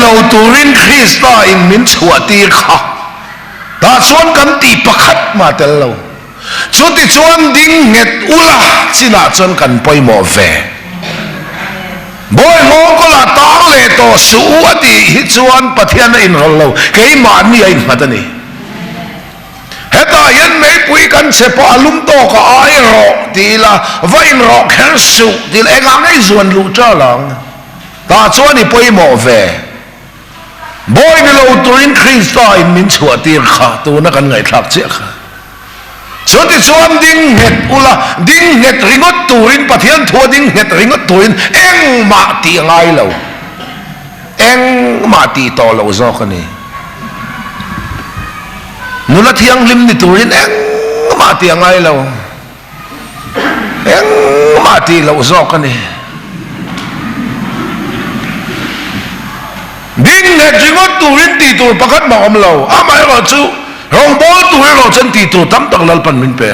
ni lo turin Krista in min chhuahtir kha. Tah chuan kan tih pakhat mah tel lo. Chutichuan ding nghet ula chinah chuan kan pawimawh ve. Bawi nghawngkawlah tang leh tawh suh u a tih hi chuan Pathian a inrawlh lo, keimahni a innghat a ni. Hetah hian meipui kan che pawh a lum tawk a ai rawh ti ila, va inrawh kher suh ti ila engah ngei zuan luh ṭal ang? Tah chuan i pawimawh ve. Bawi ni lo turin Krista in min chhuahtir kha tuna kan ngaihthlak chiah kha. Chutichuan ding nghet ula, ding nghet ringawt turin Pathian thua ding nghet ringawt turin engmah tih a ngai lo. Engmah tih tawh loh zawk a ni. Nula thianghlim ni turin engmah tih a ngai lo. Engmah tih loh zawk a ni. Ding nghet ringawt turin tih tur pakhat mah awm lo. Amaherawhchu, rawngbawl tur erawh chuan tih tur tam tak Lalpan min pe.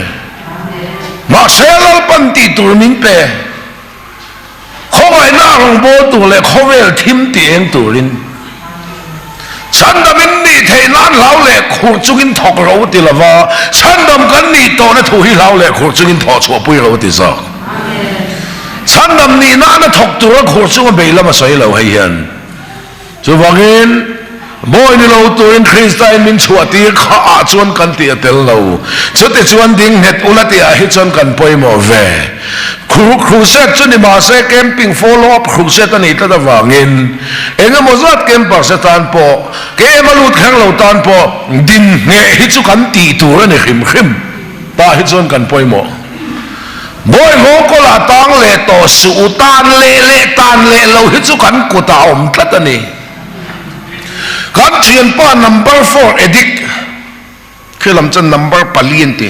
Mahse Lalpan tih tur min pe. Khawngaihna a rawngbawl tur leh khawvel thim ti eng turin Chhandam in nih theih nan hlau leh khur chungin thawk ro ti lova, Chhandam kan nih tawhna thu hi hlau leh khur chungin thawh chhuahpui ro ti zawk. Chhandam nih nana thawk tura khur chunga bei lam a sawi lo hei hian. Chuvangin, Bawi ni lo turin Krista in min chhuahtir kha ah chuan kan tih a tel lo. Chuti chuan ding nghet ula tih ah hi chuan kan pawimawh ve. Crusade chu ni mahse camping follow up crusade a nih tlat avangin eng emaw zat campers te tan pawh, KM a lut kher lo tan pawh din ngheh hi chu kan tih tur a ni hrim hrim. Tah hi chuan kan pawimawh. Bawi nghawngkawlah tang leh tawh suh u, tan leh leh tan leh lo hi chu kan kutah a awm tlat a ni. Kan thianpa number four addict khi lam chuan number pali an ti.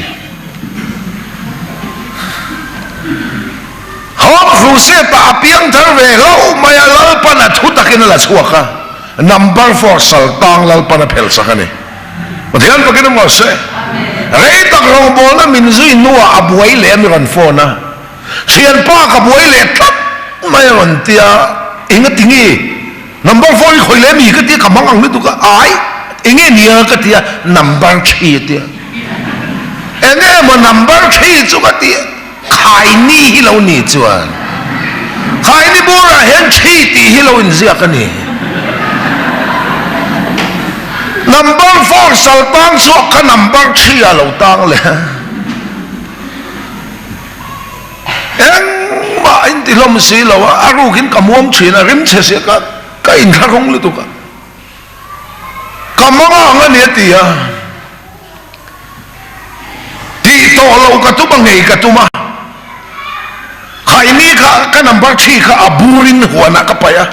Home crusade ah a piang thar ve hlauh mai a, Lalpan a thu takin a la chhuak a, number four saltang Lalpan a phelh sak a ni. Pathian pakin a maw se. Rei tak rawngbawlna min zui hnuah a buai leh a mi rawn phone a. Thianpa ka buai leh tlat mai a rawn ti a, enga ti nge number four hi khawi leh mi ka ti a, ka hmang ang lutuk a, ai enge nia ka ti a, number three a ti a, enge maw number three chu ka ti a, khaini hi lo ni chuan khaini burah hian three tih hi lo inziak a ni. Number four sal tang chhuak kha number three ah lo tang leh a. Engmah in ti hlawm si lo a, a rukin ka muam thin a, rim chhe sia ka ka inthlahrung lutuk a, ka manga ang a ni a ti a, tih tawh loh ka tum a, ngei ka tum a, khaini kha ka number thi kha a burin huanah ka paih a,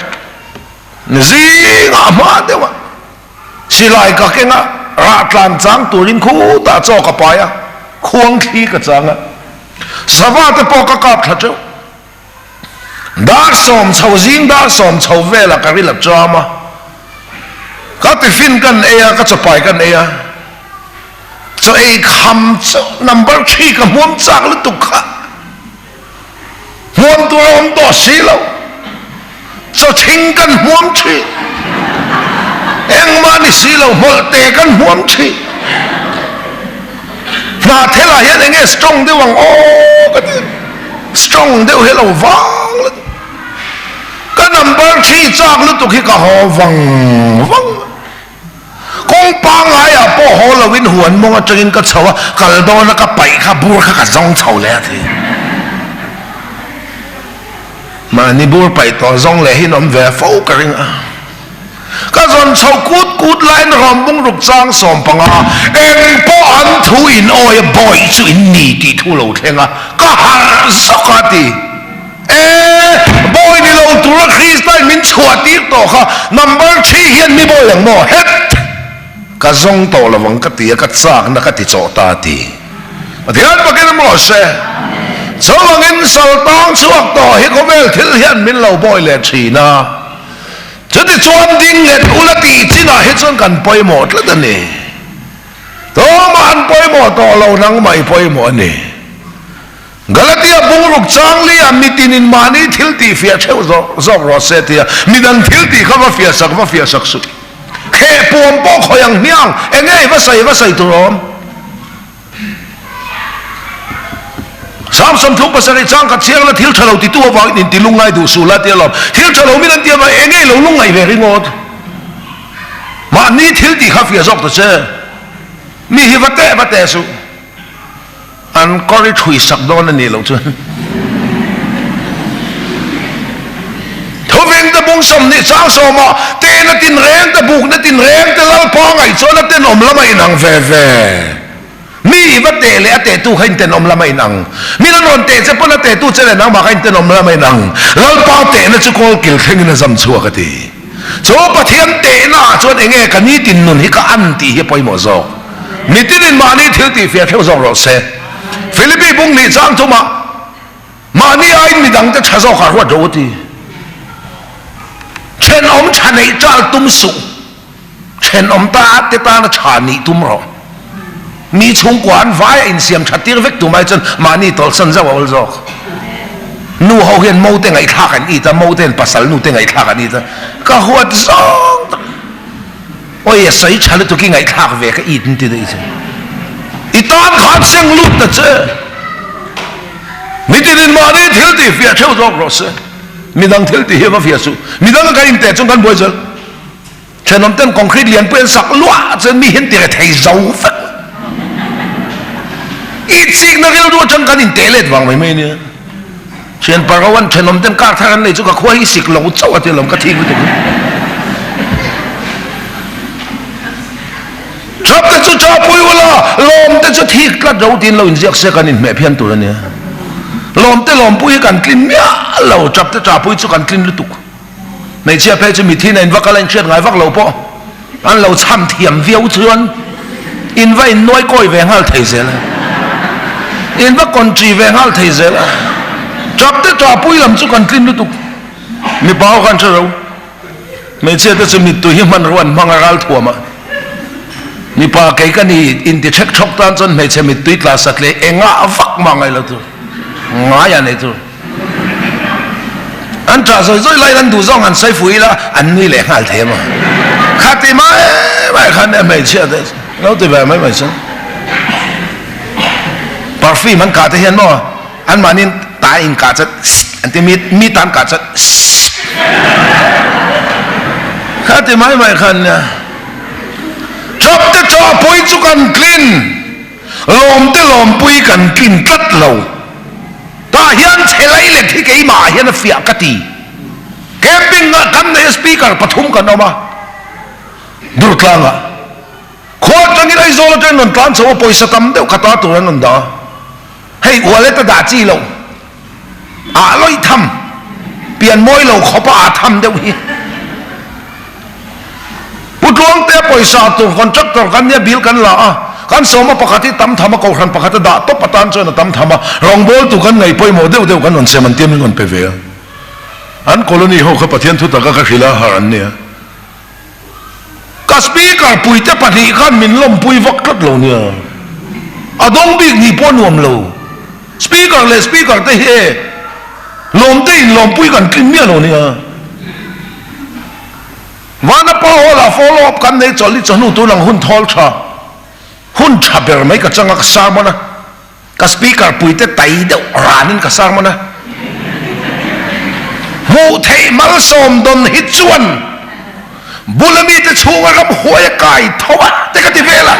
zingah hma deuh a. Silai ka keng a, rah tlan chang turin khutah chaw ka pai a, khuang thli ka chang a, sava te pawh ka kap thla teuh. Dar sawm chho zing dar sawm chho velah ka ril a cham a, ka tiffin kan ei a, ka chawpai kan ei a, chaw ei kham chu number three ka hmuam chak lutuk kha. Hmuam tur a awm tawh si lo. Chaw thing kan hmuam thin. Engmah ni si lo, hmawlhte kan hmuam thin. Hnahthel ah hian enge strong deuh ang aw ka ti. Strong deuh hi a lo vang lutuk. Ka number thi chak lutuk hi ka haw vang vang. Kawng pangaiah pawh haw loin huan mawng atangin ka chho a, kal dawna ka paih kha bur kha ka zawng chho leh a ti. Mahni bur paih tawh zawng leh hi an awm ve fo ka ring a. Ka zawn chho kut kut laiin rawmbung ruk chang 15 eng pawh an thu in awi a bawih chu in ni tih thu lo thleng a, ka harh zawk a ti. E, bawi ni lo tura Kristain min chhuah tir tawh kha number three hian mi bawi ang maw? Het! Ka zawng tawh lo ang ka ti a, ka chakna ka ti chawh ta a ti. Pathian pakin maw se, chuvangin saltang chhuak tawh hi khawvel thil hian min lo bawi leh thin a. Chutichuan ding nghet ula tih chinah hi chuan kan pawimawh tlat a ni. Tumah an pawimawh tawh lo, nangmah i pawimawh a ni. Galatia bungruk changli ah mitinin mahni thil tih fiah theuh zawk rawh se tia midang thil tih kha va fiah sak va fiah sak suh. Kheh puam pawh khawi ang hmiang enge i va sawi va sawi tur awm. Sam 37 chang khat chiang la thil tha lo titu avangin inti lungngai duh suh la tia lawm. Thil tha lo min an ti avangin enge i lo lungngaih ve ringawt. Mahni thil tih kha fiah zawk ta che. Mi hi va teh va teh suh. An kawr i thui sak dawn a nih loh chuan Thuvin te bung 20 chang sawmah tehna tinreng te bukna tinreng te Lalpa ngaih chuan a tenawm lam a inang ve ve. Mi i va teh leh a tehtu kha intenawm lam a inang. Min an rawn teh che pawn a tehtu che leh nangmah kha intenawm lam a inang. Lalpa tehna chu kawlkil thlengin a zam chhuak a ti. Chu Pathian tehna ah chuan enge ka nitin nun hi ka an tih hi a pawimawh zawk. Mitinin mahni thil tih fiah theuh zawk rawh se. Philippi bung nih chang thumah mahni aiin midangte tha zawkah ruat rawh u ti. Thenawm tha neih ṭal tum suh. Thenawm ta te tana tha nih tum rawh. Mi chhungkua an vai a insiam that tir vek tum ai chuan mahni tawlhsan zauh a awl zawk. Nu ho hian mo te ngaihthlak an it a, mo te hian pasal nu te ngaihthlak an it a. Ka huat zawng tak. Awi a sawi tha lutuk i ngaihthlak ve ka it an ti daih chu. I tan khan seng lut ta che. Mitinin mahni thil tih fiah theuh zawk rawh se. Midang thil tih hi va fiah suh. Midang a kan inteh chuan kan buai zel. Thenawm ten concrete lian pui an sak luah chuan mi hian tire thei zo vek. I chikna rilru atang kan inteh let vang mai mai nia. Thian paro an thenawm ten kar thar an nei chu ka khua hi sik lo chauh a ti alawm ka thik lutuk. Thap te chu tha pui ula, lawm te chu thik tlat ro tiin lo inziak se kan inhmeh phian tur a nia. Lawm te lawmpui hi kan tlin miah lo, tap te tha pui chu kan tlin lutuk. Hmeichhia phei chu mithin a in va kal a inhriat ngai vak lo pawh an lo chham thiam viau chuan in va innuai kawi ve nghal thei zel a, in va country ve nghal thei zel a, tap te tah pui lam chu kan tlin lutuk. Mipa ho khan hre ro, hmeichhia te chu mittui hi hmanrua an hmang a ral thuam a, mipa kei ka ni inti ṭhek ṭhawk tan chuan hmeichhe mittui tla sat leh engah vak mah ngaih lo tur, ngai a nei tur. An ṭah zawi zawi laiin an duh zawng han sawi fuh ila an nui leh nghal thei a maw? Khati mai mai khan nia hmeichhia te lo ti ve mai mai chuan perfume an kah te hian maw anmahni ta in kah chuan sst an ti mi mi tan kah chuan sst khati mai mai khan nia ṭap te ṭah pawhin chu kan tlin lawm te lawmpui kan tlin tlat lo. Tah hian chhe lai let hi keimah ah hian a fiah ka ti. Camping ah kan nei a speaker pathum kan awm a, Durtlang ah. Khua atangin Aizawl atangin rawn tlan chho a, pawisa tam deuh ka ta tur an rawn dah a. Hei wallet a dah chi lo, ah lawih tham, pian mawi lo khawp a ah tham deuh hi. Pu Tluangtea pawisa tur contractor kan nia bill kan la a, kan sawma pakhat hi tam tham a, kohhran pakhat a dah tawp atan chuan a tam tham a, rawngbawltu kan ngaih pawimawh deuh deuh kan rawn sem an tia min rawn pe ve a. An colony ho kha Pathian thu taka ka hrilh a har an nia. Ka speaker puite pahnih khan min lawmpui vak tlat lo nia. A dawng bik nih pawh a nuam lo. Speaker leh speaker te hi e lawmte in lawmpui kan tlin miah lo nia. Vanapa Hall ah follow up kan nei chawlh i chawhnu tun ang hun thawl tha, hun tha ber mai ka chang a ka sermon a, ka speaker pui te tai deuh ran in ka sermon a. Hmuh theih malsawm dawn hi chuan bula mite chhunga ramhuai a kai tho a te ka ti vel a.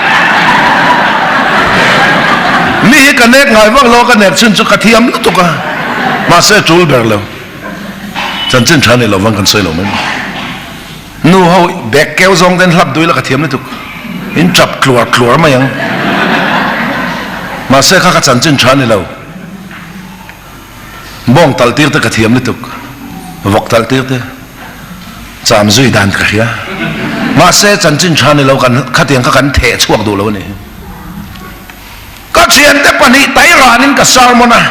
Mi hi ka nek ngai vak lo a, ka nek chhun chu ka thiam lutuk a, mahse tul ber lo. Chanchin tha nei lo vang kan sawi lo mai mai. Nu ho bag keu zawng ten hlap duih la ka thiam lutuk. In tap tluar tluar mai ang. Mahse kha ka chanchin tha ni lo. Bawng tal tir te ka thiam lutuk. Vawk tal tir te. Cham zui dan ka hria. Mahse chanchin tha ni lo kan khatiang kha kan theh chhuak duh lo a ni. Ka thiante pahnih tai ranin ka sermon a.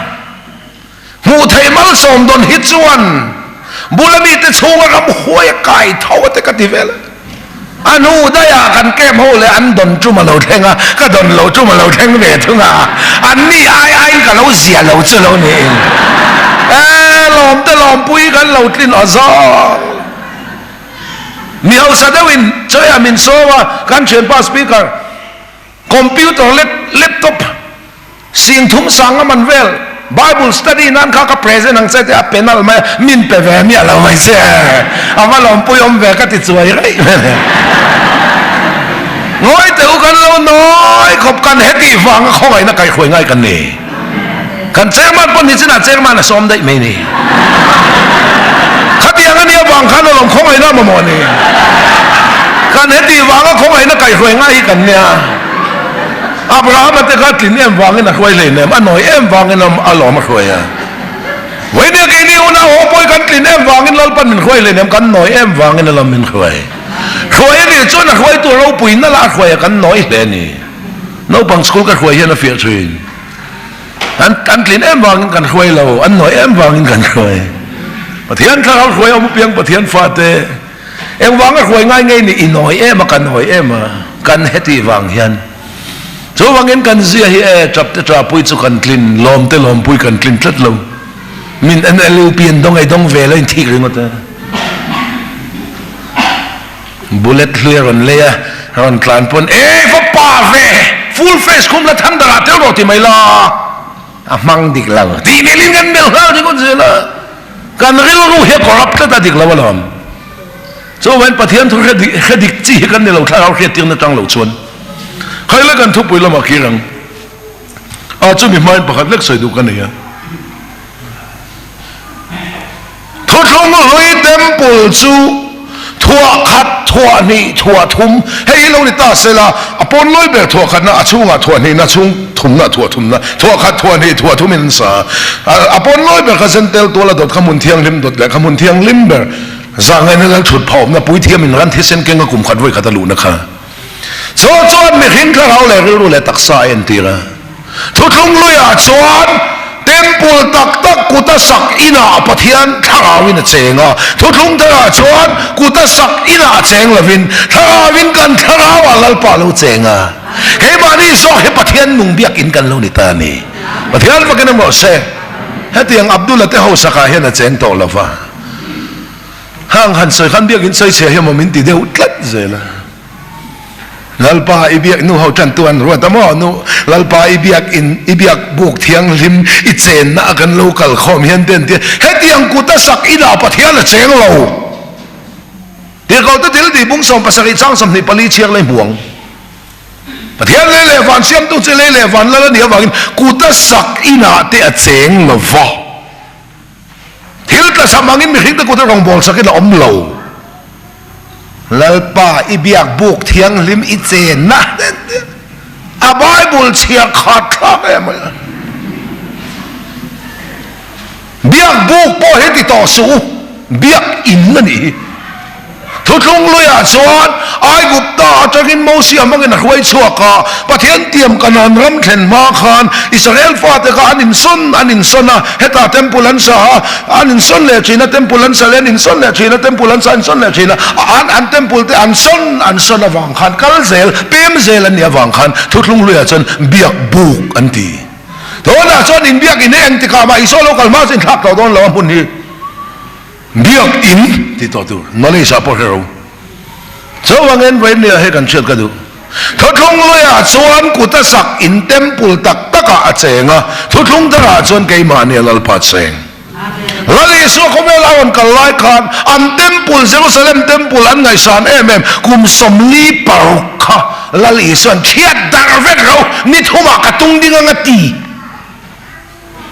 Hmuh theih malsawm dawn hi chuan bula mite chhunga ramhuai a kai tho a te ka ti vel a. A hnu daihah kan camp ho leh an dawn tum a lo thleng a, ka dawn lo tum a lo thleng ve thung a, anni ai aiin ka lo zia lo chu lo niin. E, lawmte lawmpui kan lo tlin aw zawng. Mi hausa deuhin chawiah min sawm a, kan thianpa speaker computer laptop Singthum sanga man vel Bible study nan kha ka present ang che tih a penal mai a, min pe ve miah lo mai che. A va lawmpui awm ve ka ti chuai rei mai le. Ngawi teh u kan lo nawi khawp kan hetih vanga khawngaihna kaihhruai ngai kan ni. Kan chairman pawh ni chinah chairman a sawm daih mai ni. Khatiang a nih avang khan alawm khawngaihna a mamawh ni. Kan hetih vanga khawngaihna kaihhruai ngai hi kan nia. Abrahama te kha tlin em vangin a hruai hlein em, a nawi em vangin a lawm a hruai a. Vawinia keini unau haw pawi kan tlin em vangin Lalpan min hruai hlein em, kan nawi em vangin a lawm min hruai. Hruai a nih chuan a hruaitu ropui nalh a hruai a kan nawi hle a ni. Naupang school ka hruai hian a fiah thin. An an tlin em vangin kan hruai lo, an nawi em vangin kan hruai. Pathian thlarau hruai a awm apiang Pathian fate. Engvanga hruai ngai ngei ni i nawi em a, ka nawi em a, kan hetih vang hian. Chuvangin kan zia hi e, tap te tapui chu kan tlin, lawm te lawmpui kan tlin tlat lo. Min NLUP an dawng ei dawng ve lo in thik ringawt e. Bullet hlui a rawn lei a, rawn tlan pawn e va pa ve, full face khum la thunder ah tel rawh ti mai la, a hmang dik lo tih melhin kan melh nghal ringawt zel a. Kan rilru hi a corrupt tlat a dik lo alawm. Chuvangin Pathian thu hre dik chi hi kan ni lo thlarau hriattirna tang lo chuan. Khaile kan thupui lamah kir ang. A chumi hmain pakhat lek sawi duh ka nei a. Thuthlung hlui temple chu Thuah khat, thuah hnih, thuah thum, hei hi lo ni ta sela, a pawn lawi ber thuah khatna, a chhungah thuah hnihna, chhung thumna, thuah thumna, thuah khat, thuah hnih, thuah thumin an sa a. A pawn lawi ber kha zentel tuala dawt kha hmun thianghlim dawt leh kha hmun thianghlim ber zahngaihna lal thut phahawmna puithiamin ran thisen kenga kum khat vawi khat a luhna kha. Chu chuan mihring thlarau leh rilru leh taksa a entir a. Thuthlung luiah chuan Temple tak tak kuta sak inah Pathian thlarauin a cheng a, thuthlung tharah chuan kuta sak inah a cheng lovin thlarauin kan thlarauah Lalpa a lo cheng a. Keimahni zawk hi Pathian nung biakin kan lo ni ta a ni. Pathian fakin a mawh se, hetiang Abdul-a te ho sakah hian a cheng tawh lo va. Hang han sawi khan biakin sawi chhia hi maw min ti deuh tlat zel a. Lalpa i biak nu ho tan tu an ruat a maw? Nu, Lalpa i biak in, i biak buk thianghlim, i chenna a kan lo kal khawm hian te an ti a. Hetiang kut a sak inah Pathian a cheng lo. Tirhkohte thil tih bung 77 chang 24 chhiar lei hmu ang. Pathian lei leh van siamtu chu lei leh van lal a nih avangin kut a sak inah te a cheng lo va. Thil tla sam angin mihringte kut a rawngbâwl sakin a awm lo. Lalpa, i biak bûk thianghlim i chenna a Bible chhiar khat thlak em mai a. Biak bûk pawh hi ti tawh suh u, biak in a nih hi. Thuthlung luiah chuan Aigupta atangin Mosia hmangin a hruai chhuak a, Pathian tiam Kanaan ram thlen hma khan Israel fate kha an insawn an insawn a, hetah temple an sa a, an insawn leh thin a, temple an sa leh an insawn leh thin a, temple an sa insawn leh thin a, an an temple te an sawn an sawn avang khan kal zel, pem zel an nih avang khan thuthlung luiah chuan biak buk an ti. Tunah chuan inbiak in engtikah mah Isua lo kal hma chu inthlak tawh dawn lo a hmun hi. Biak in tih tawh tur knowledge ah pawh hre ro. Chuvangin Vaimlia hi kan hriat ka duh. Thuthlung luiah chuan kut a sak in temple tak takah a cheng a, thuthlung tharah chuan keimahni a Lalpa cheng. Lal Isua khawvel a rawn kal lai khan an temple Jerusalem temple an ngaihsan em em kum 46 kha Lal Isua'n thiat darh vek ro ni thumah ka tung ding ang a ti.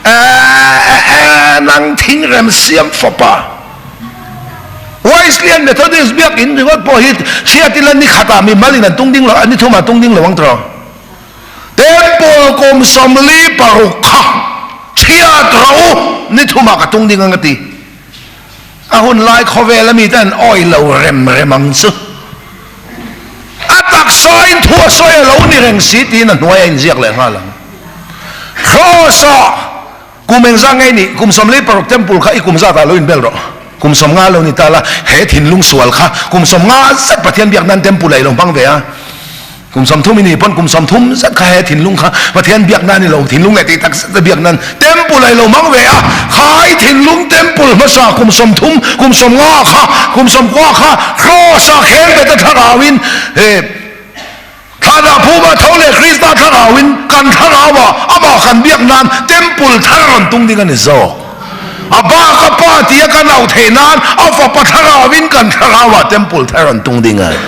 Eeh nang thingrem siam fapa. Wesleyan Methodist biakin ringawt pawh hi hriat ila ni khatah mi malin an tung ding lo, ni thumah tung ding lo ang tawh. Temple kum 46 kha chhiat rawh u, ni thumah ka tung ding ang a ti. A hun lai khawvel a mite an awih lo rem rem ang chu. A taksain thu a sawi a lo ni reng si tiin a hnuai a inziak leh nghal ang. Cross-ah kum engzah nge nih? Kum 46 temple kha i kum zatah lo inbel rawh. Kum 50 lo ni ta la, he thinlung sual kha kum 50 zet Pathian biak nan temple ah i lo hmang ve a. Kum 30 i nih pawn kum 30 zet kha he thinlung kha Pathian biak nan i lo thinlung leh tih tak zet a biak nan temple ah i lo hmang ve a. Kha i thinlung temple hmasa kum 30, kum 50 kha, kum 90 kha cross ah kheng bet a thlarau in he Thlanah phuma tho leh Krista thlarau in kan thlarau ah amah kan biak nan temple thar rawn tung ding a ni zawk. A bak a pa ti a kan auh theih nan a fapa thlarau in kan thlarau ah temple thar rawn tung ding a ni.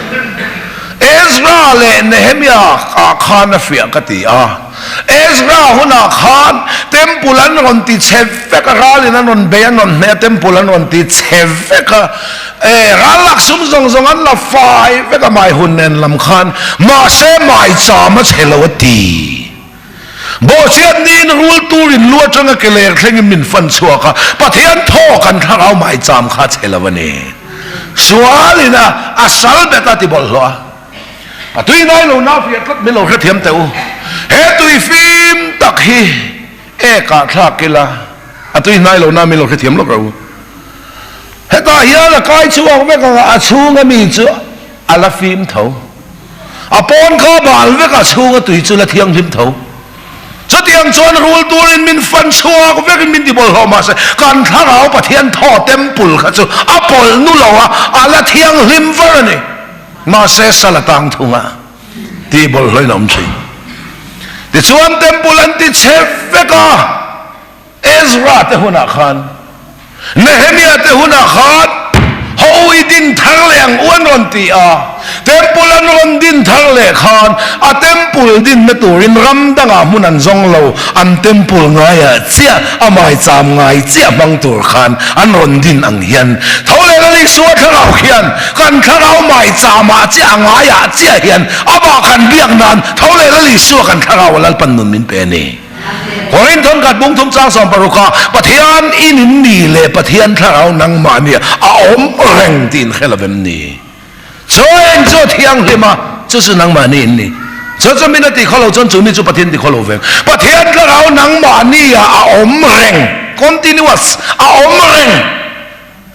Ezra leh Nehemiah ah khan a fiah ka ti a. Ezra hunah khan temple an rawn ti chhe vek a, ral in an rawn bei an rawn hmeh a, temple an rawn ti chhe vek a. E, ral lak sum zawng zawng an la fai vek a mai hun nen lam khan, mahse mai cham a chhe lo a ti. Bawhchhiat niin rul tur in lu atanga ke ler thlengin min fan chhuak a, Pathian thaw kan thlarau mai cham kha a chhe lo a ni. Sual in a a sal bet a ti bawlhhlawh a. A tui ngai lo na fiah tlat min lo hrethiam teh u. He tui fim tak hi ek ah thlak ila a tui hnai lo na min lo hrethiam lawk rawh u. Hetah hian a kai chhuak vek ang a, a chhunga mi chu a la fim tho. A pawn kha a bal vek a, a chhunga tui chu la thianghlim tho. Chutiang chuan rul turin min fan chhuak vekin min ti bawlhhlawh mahse kan thlarau Pathian thaw temple kha chu a pawlh nu lo a, a la thianghlim var a ni. Mahse sal a tang thung a, tih bawlhhlawhin a awm thin. Tichuan temple an ti chhe vek a. Ezra te hunah khan, Nehemia te hunah khan ho i din thar leh ang u an rawn ti a. Temple an rawn din thar leh khan a temple dinna turin ram dangah hmun an zawng lo, an temple ngaiah chiah, a maicham ngai chiah hmang tur khan an rawn din ang hian tho leh Lal Isua thlarau khian kan thlarau maichamah chiah a ngaiah chiah hian amah kan biak nan tho leh Lal Isua kan thlarau a Lalpan nun min pe a ni. Korinthon khat bung thum chang 60 ah Pathian in in ni leh Pathian thlarau nangmah nia a awm reng tih in hre lo em ni? Chu eng chu a thianghlim a, chu chu nangmah ni in ni. Chu chu min a ti khaw lo chuan chu mi chu Pathian ti khaw lo veng. Pathian thlarau nangmah nia a awm reng, continuous, a awm reng.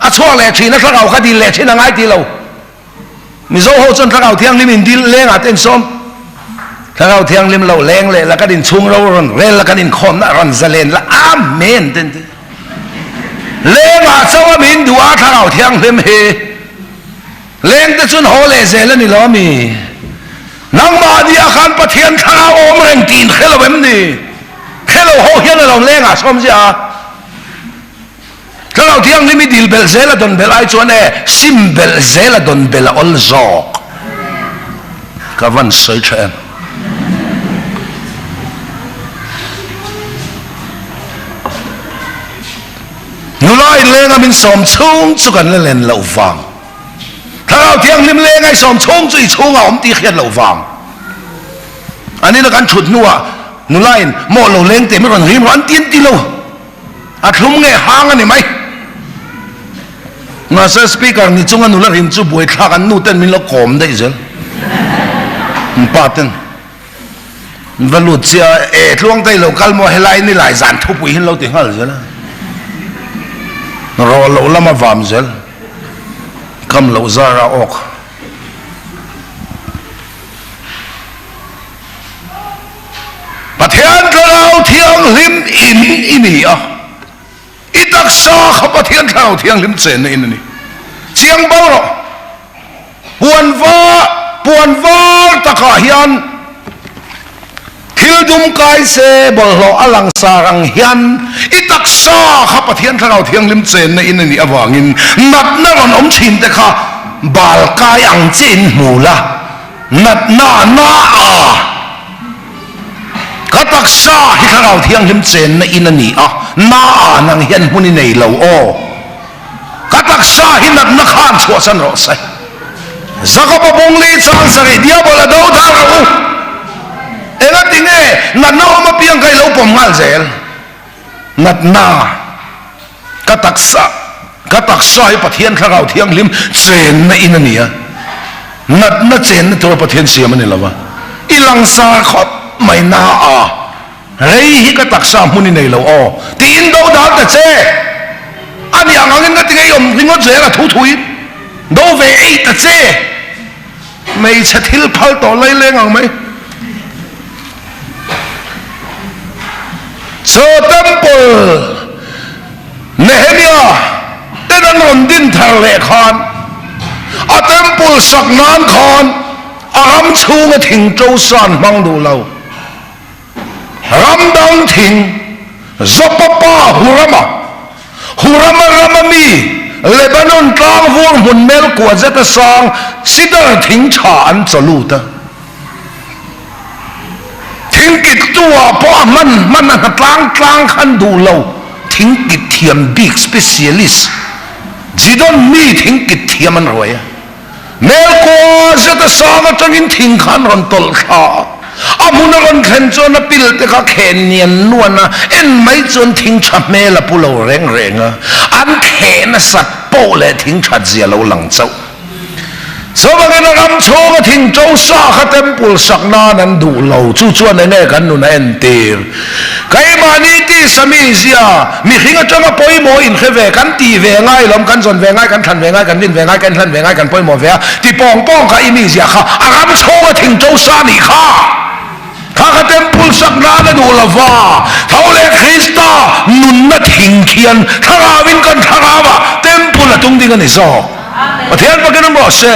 A chhuak leh thin a thlarau kha dil leh thin a ngai ti lo. Mizo ho chuan Thlarau Thianghlim in dil lengah te in sawm. Thlarau Thianghlim lo leng leh la kan inchhung ro rawn rel la kan inkhawmna rawn zalen la Amen te an ti. Lengah chauh a min duh a Thlarau Thianghlim hi. Leng te chuan haw leh zel a ni lo ami? Nangmah nia khan Pathian Thlarau awm reng tih in hre lo em ni? Hre lo ho hian a lo lengah sawm ziah a. Thlarau Thianghlim i dil belh zel a dawn belh ai chuan e sim belh zel a dawn belh a awl zawk. Ka van sawi tha em. Nula inlenga min sawm chhung chu kan la len loh vang. Thlarau Thianghlim lenga i sawm chhung chu i chhungah awm tih hriat loh vang. An ina kan thut hnuah nula in maw lo leng teh min rawn rim rawh an ti an ti lo. A thlum nge hang a ni mai. Mahse speaker ni chunga nula rim chu buaithlak an nu ten min lo kawm daih zel. An pa ten va lut chiah a, e tluang te i lo kal maw helai ni lai zan thupui hi an lo ti nghal zel a. Rawh loh lama vam zel. Kam loh zar a awk. Pathian Thlarau Thianghlim in i ni a, i taksa kha Pathian Thlarau Thianghlim chenna in a ni. Chiang bo rawh. Puan var, puan var takah hian thil dum kai se bawlhhlawh a langsar ang hian i taksa kha Pathian Thlarau Thianghlim chenna in a nih avangin natna rawn awm thin te kha bal kai ang che in hmu la. Natna na a ka taksa hi Thlarau Thianghlim chenna in a ni a, na a nang hian hmun i nei lo aw. Ka taksa hi natna khan chhuahsan rawh se. Jakob-a bungli chang sarih diabol a do dal rawh u. Engati nge natna awm apiang kha i lo pawm nghal zel? Natna ka taksa ka taksa hi Pathian Thlarau Thianghlim chenna in a ni a, natna chenna tura Pathian siam a ni lo va, i langsar khawp mai na a, rei hi ka taksa hmun i nei lo aw tiin do dal ta che. nih ang angin ka ti ngei awm ringawt zel a thu thuin do ve ei ta che. Hmeichhe thil phal tawh lai leng ang mai. Chaw temple Nehemia ten an rawn din thar leh khan a temple sak nan khan a ram chhunga thing to san hmang duh lo. Ram dang thing Joppa pa Hurama, Hurama rama mi Lebanon tlang vur hmun mel kua zeta sang sidar thing tha an chaw lut a. Thing kit tu ah pawh a hman hman a hna tlang tlang khan duh lo thing kit thiam bik specialist Zidon mi thing kit thiam an ruai a. Mel kua zeta sang atangin thing kha an rawn tawlh thla a, a hmun a rawn thlen chuan a pil te kha khen nian nuan a, en mai chuan thing tha hmel a pu lo reng reng a, an kheh nasat pawh leh thing that zia lo lang chauh. Chuvangin a ram chhunga thing to sa kha temple sak nan an duh lo, chu chuan enge kan nun a entir? Keimahni tisa mi zia, mihring atanga pawimawh inhre ve, kan tih ve ngai lawm, kan zawn ve ngai, kan thlan ve ngai, kan rin ve ngai, kan hlan ve ngai, kan pawimawh ve a, ti pawng pawng kha i mi zia kha a ram chhunga thing to sa nih kha. Kha kha temple sak nan a duh lova, tho leh Krista nunna thing khian thlarauin kan thlarauah temple a tung ding a ni zawk. Pathian pakin awm rawh se.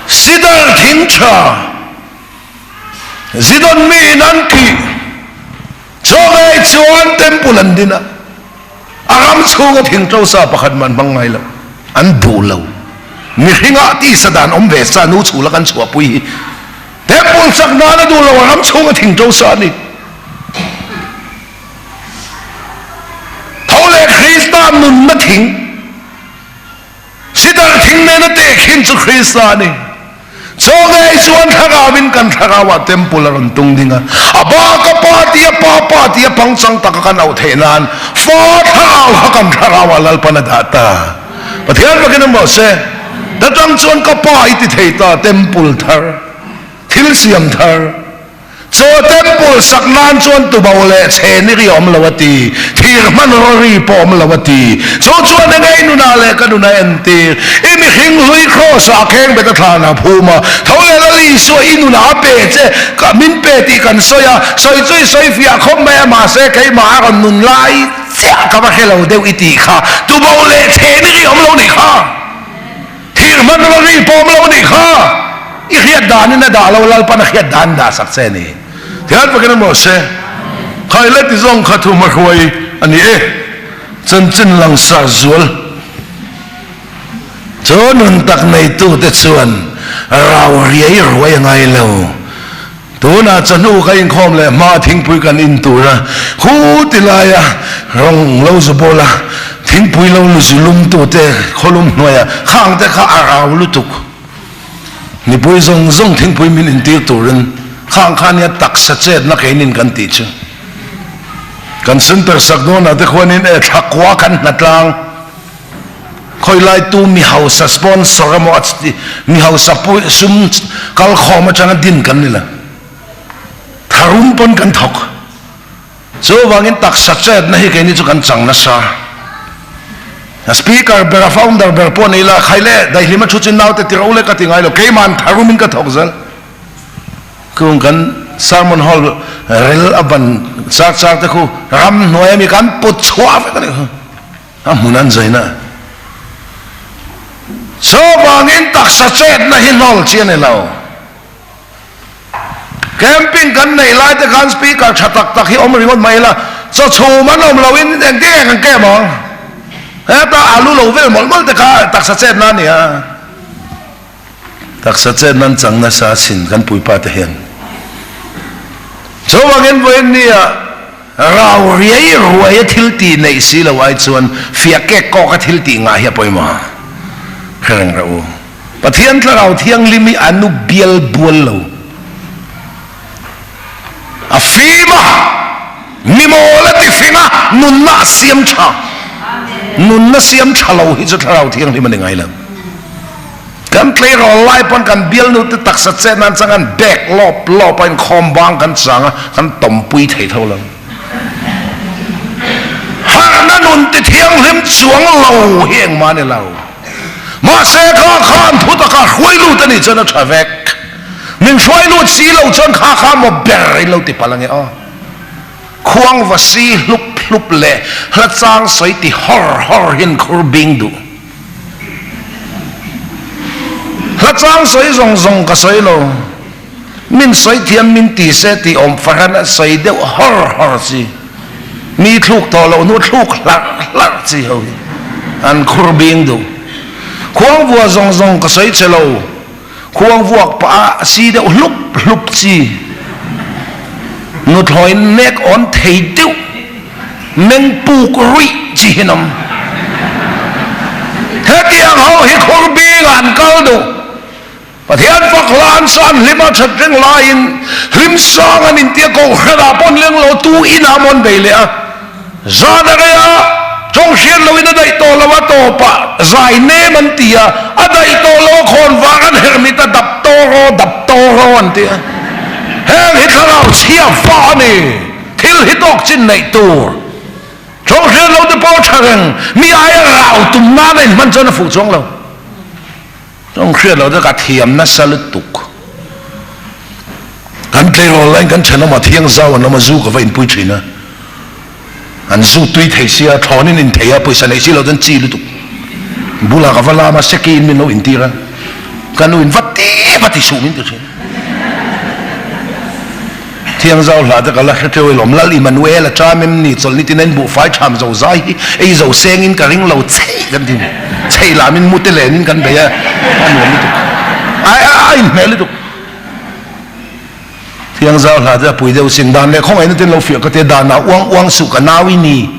Sidar thing tha. Zidon mi in an kih chawngei chuan temple an din a, a ram chhunga thingṭo sa pakhat mah an hmang ngai lo, an duh lo. Mihringah tisa dan awm ve sa nu chhula kan chhuahpui hi temple chak nan a duh lo, a ram chhunga thingṭo sa a ni. Tho leh Krista nunna thing. Sidar thing nena tehkhin chu Krista a ni. Chaw ngei chuan thlarauin kan thlarauah temple a rawn tung ding a, a ba ka pa tia pa pa tia pangchang taka kan auh theih nan fa thlarau kha kan thlarauah Lalpan a dah ta. Pathian fakin awm rawh se. Ta tang chuan ka pa i ti thei ta, temple thar, thil siam thar. Chaw temple sak nan chuan tubo leh chhe ni ri awm lo a ti, thir hmanraw ri pawh awm lo a ti. Chu chuan eng ei nunah leh ka nunah entir, i mihring hlui kraws ah kheng bet a thlan a phum a, tho leh Lal Isua i nunah a pe che, ka min pe tih kan sawi a, sawi chu i sawi fiah khawp mai a, mahse keimah a rawn nun lai chiah ka va hre lo deuh i tih kha, tubo leh chhe ni ri awm lo nih kha. Thir hmanraw ri pawm lo nih kha i hriat danin a dah lo, Lalpan a hriat dan dah sak che a ni. Thian fakin a maw se, Khai le ti zawng kha thu hmahruai a ni e, chanchin langsar zual chu nun tak neitute chuan rau riai ruai a ngai lo. Tunah chawhnu ka inkhawm leh hma thingpui kan in tur a, khu ti laia rawng lo zu bawl a, thingpui lo lu zu lum tute khawlum hnuaia khang te kha a rau lutuk. Mipui zawng zawng thingpui min intir turin khang kha nia taksa chetna keinin kan tih chu. Kan center sak dawnah te khuanin e thlakua kan hnatlang. Khawilai tu mi hausa sponsor emaw mi hausa pui sum kalkhawm atanga din kan ni lo. Tharum pawn kan thawk. Chuvangin taksa chetna hi keini chu kan chang nasa. A speaker ber a founder ber pawh nei la khai le daihlima thu chu naute ti ro le ka ti ngai lo keiman tharumin ka thawk zel. Kung kan sermon hall rel a ban char char te khu ram hnuai ami kan put chhuah vek a ni khu. A hmun an zaina. Chuvangin taksa chetna hi hnawl chi a ni lo. Camping kan neih lai te khan speaker tha tak tak hi awm ringawt mai ila, chaw chhum an awm loin engtin nge kan kem ang? Heta alu lo vel mawlh mawlh te kha taksa chetna a ni a. Taksa chetna an chang nasa asin kan puipa te hian. Chuvangin vawiin nia Rau riai ruai a thil tih neih si lo ai chuan fiah kek kawk a thil tih ngah hi a pawimawh a, hre reng reh u. Pathian Thlarau Thianghlim hi a nu bial bual lo. A fim a, mi mawl a ti fing a, nunna a siam tha. Nunna siam tha lo hi chu Thlarau Thianghlim a ni ngai lo. Kan tleirawl lai pawn kan bialnu te taksa chet nan chuan kan bag lawp lawp a inkhawm bang kan chang a, kan tawmpui thei tho lo. Harhna nun ti thianghlim chuang lo hi engmah a ni lo. Mahse kha khan thutaka hruai lut a nih chuan a tha vek. Min hruai lut si lo chuan kha kha maw ber in lo ti palh ange aw. Khuang va si hlup hlup leh hla chang sawi ti hawr hawr hian khur bing duh. Hla chang sawi zawng zawng ka sawi lo. Min sawi thiam min ti se tih awm fahran a sawi deuh hawr hawr chi. Mi thluk tawh loh hnu thluk hlarh hlarh chi ho hi an khur bing duh. Khuang vua zawng zawng ka sawi che lo. Khuang vuak pah a si deuh hlup hlup chi. Nuthlawi nek awn thei deuh meng puk ruih chi hi an awm. Hetiang ho hi khur bing ah an kal duh. Pathian fak hla an sa an hlim a that reng laiin hlim sang an intia kohhran ah pawh an leng lo tu in ah maw an bei leh a zan a rei a tawng hriat lo in a daih tawh lo a tawp ah zai nem an ti a a daih tawh lo a khawn vang an herh mit a dap tawraw dap tawraw an ti a heng hi thlarau chhia fa a ni thil hi tawk chin neih tur tawng hriat lo te pawh a tha reng mi aia rau tum nan a inhman chuan a fuh chuang lo. Tawng hriat loh te ka thiam nasa lutuk. Kan tleirawl laiin kan thenawm a thiang zau an awm a, zu ka va inpui thin a. An zu tui thei sia, thlawnin in thei a, pawisa neih si loh chuan chi lutuk. Bulah ka va lam a, seki in min lo intir a. Ka nu in va ti va ti suh min ti thin. Thiangzau hla te ka la hre teuh ilawm. Lal Immanuel a ṭam em ni? Chawlhni tina in buhfai ṭham zo zai hi ei zo sengin ka ring lo chheih kan ti. Chheih lamin mute lenin kan bei a, a nuam lutuk. Ai a a inhmeh lutuk. Thiangzau hla te a pui deuh sin. Dan leh khawngaihna ten lo fiah ka tia danah uang uang suh ka nau i ni.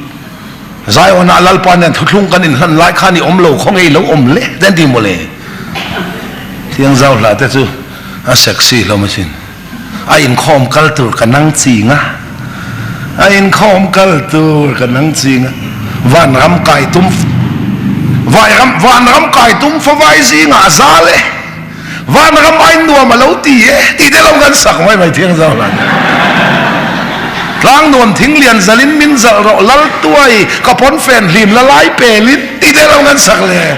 Zaiawnah Lalpa nen thuthlung kan inhlan lai khan i awm lo khawnge i lo awm le te an ti mawle. Thiangzau hla te chu a sexy hlawm asin. A inkhawm kal tur ka nang ching a, a inkhawm kal tur ka nang ching a, vanram kai tum vairam vanram kai tum favai zingah a zal e, vanram ai nuam a lo ti e tih te lo kan sak mai mai thiang zau hlan. Tlang nuam thing lian zalin min zalh rawh lal tuai ka pawn fen hlim la lai pelin tih te lo kan sak le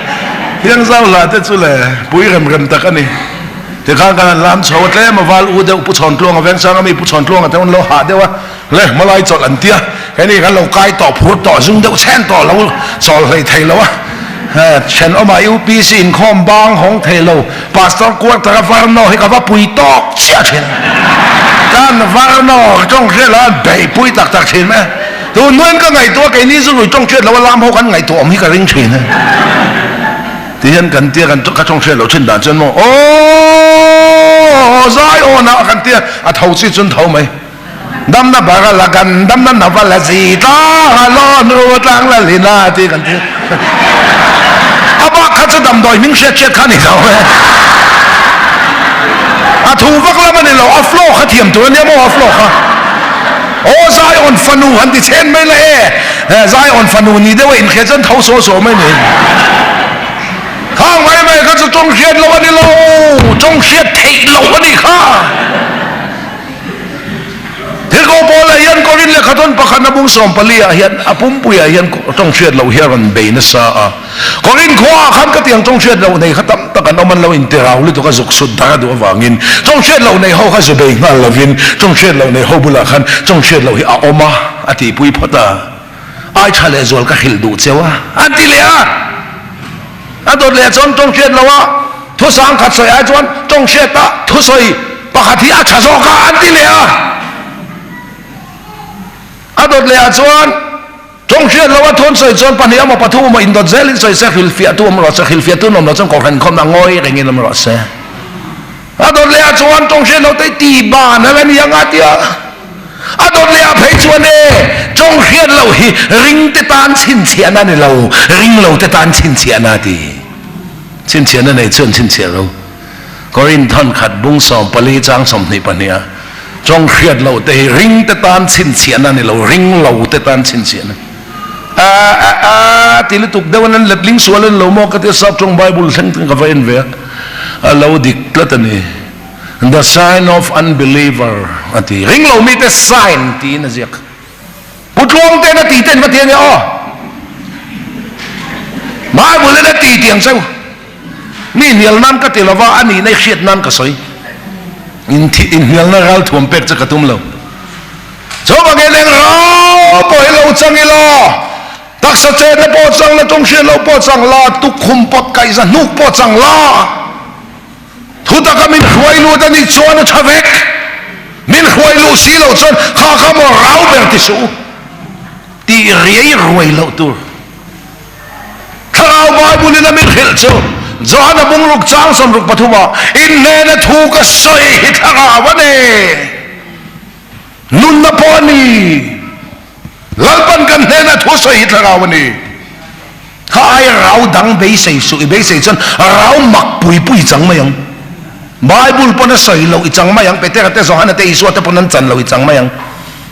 thiang zau hla te chu le pui rem rem tak a ni. Tikhan kan han lam chho a, tlem a val u deuh Pu Chhawntluanga Vengsanga mi Pu Chhawntluanga te an lo hah deuh a, le hmalai chawlh an tia, heni kan lo kai tawh phur tawh zung deuh chhen tawh lo chawl hlei thei lo a, thenawmah UPC inkhawm bang hawng thei lo Pastor quarter a varnaw hi ka va pui tawk chiah thin a, kan varnaw tawng hriat lo a beihpui tak tak thin mai a, tun hnuaiin ka ngaihtuah a keini zu lui tawng hriat lo a lam ho kan ngaihtuah awm hi ka ring thin a. Ti hian kan tia kan ka tawng hriat loh thin dan chuan maw aww zai awn ah kan tia a tho chi chun tho mai damna bara la kan damna nava la zi tlang a lawn ru tlang la lina ti kan tia a bak kha chu damdawi hming hriat hriat kha ni lo e a thu vak lam a ni lo a flow kha thiam tur a nia maw a flow kha aw zai awn fanu han ti chhen mai la e He Zion fanu ni deuh a inhriat chuan tho saw saw mai ni. Khang mai mai kha chu tawng hriat loh a ni lo, tawng hriat theih loh a ni kha. Thilko Paula hian Korin lehkhathawn pakhat a bung 14 ah hian a pumpuiah hian tawng hriat loh hi a rawn bei nasa a. Korin khuaah khan ka tiang tawng hriat loh nei kha tam tak an awm an lo intirau lutuk a zuk sut dar a duh avangin tawng hriat loh nei ho kha zu bei nghal lovin tawng hriat loh nei ho bulah khan tawng hriat loh hi a awm a. A tihpui phawt a, ai tha leh zual ka hrilh duh cheu a, a ti leh a. A dawt leh chuan tawng hriat lo a, thu sang khat sawi ai chuan tawng hriat a thusawi pakhat hi a tha zawk a, an ti leh a. A dawt leh ah chuan tawng hriat lo a thu an sawi chuan pahnih emaw pathum emaw indawt zelin sawi se, hrilhfiahtu awm rawh se, hrilhfiahtu an awm loh chuan kohhran inkhawmna ngawi rengin awm rawh se. A dawt leh ah chuan tawng hriat lo te ti ban a la ni ang a ti a. A dawt leh ah phei chuan e, tawng hriat loh hi ring te tan chhinchhiahna a ni lo, ring lo te tan chhinchhiahna a ti. Chhinchhiahna nei chuan chhinchhiah lo. Korinth thawn khat bung 14 chang 22 ah, tawng hriat loh te hi ring te tan chhinchhiahna a ni lo, ring lo te tan chhinchhiahna. A a a ti lutuk deuh an an letling sual a ni lo maw ka tia sap tawng Bible thleng thleng ka va en ve a, a lo dik tlat a ni. The sign of unbeliever a ti. Ring lo mite sign tiin a ziak. Pu Tluangte'n a ti te an va ti a nia aw. Bible in a ti tiang cheu. Mi hnial nan ka ti lova, a nihna i hriat nan ka sawi. Inhnialna ralthuam pek che ka tum lo. Chuvangin eng rau pawh hi lo chang ila, taksa chetna pawh chang la, tum hriat loh pawh chang la, tukkhum pawt kaihza hnuk pawh chang la, Thutaka min hruai lut a nih chuan a tha vek. Min hruai luh si loh chuan kha kha maw rau ber ti suh u tih riai ruai loh tur. Thlarau Bible in a min hrilh chu Johana bungruk chang 63 ah inhnena thu ka sawi hi thlarau a ni. Nunna pawh a ni. Lalpan kan hnena thu sawi hi thlarau a ni. Kha ai rau dang beisei suh, i beisei chuan rau mak pui pui chang mai ang. Bible pawn a sawi loh i chang mai ang, Petera te, Johana te, Isua te pawn an chan loh i chang mai ang.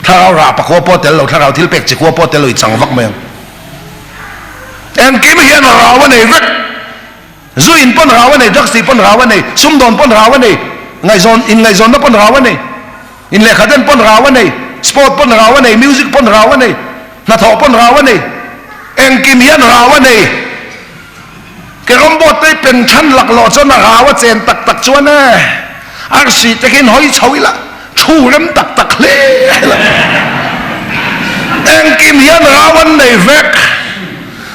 Thlarau rah pakua pawh tel lo, thlarau thil pek chikua pawh tel lo i chang vak mai ang. Engkim hian rau a nei vek. Zu in pawn rau a nei, drugs tih pawn rau a nei, sumdawn pawn rau a nei, ngaihzawn, inngaihzawnna pawn rau a nei. In lehkha den pawn rau a nei, sport pawn rau a nei, music pawn rau a nei, hnathawh pawn rau a nei, engkim hian rau a nei. Ke rawmbawt te pen than laklawh chuan a rau a chen tak tak chuan e, arsi te khi hawi chho ila thu rem tak tak hle ila. Engkim hian rau an nei vek.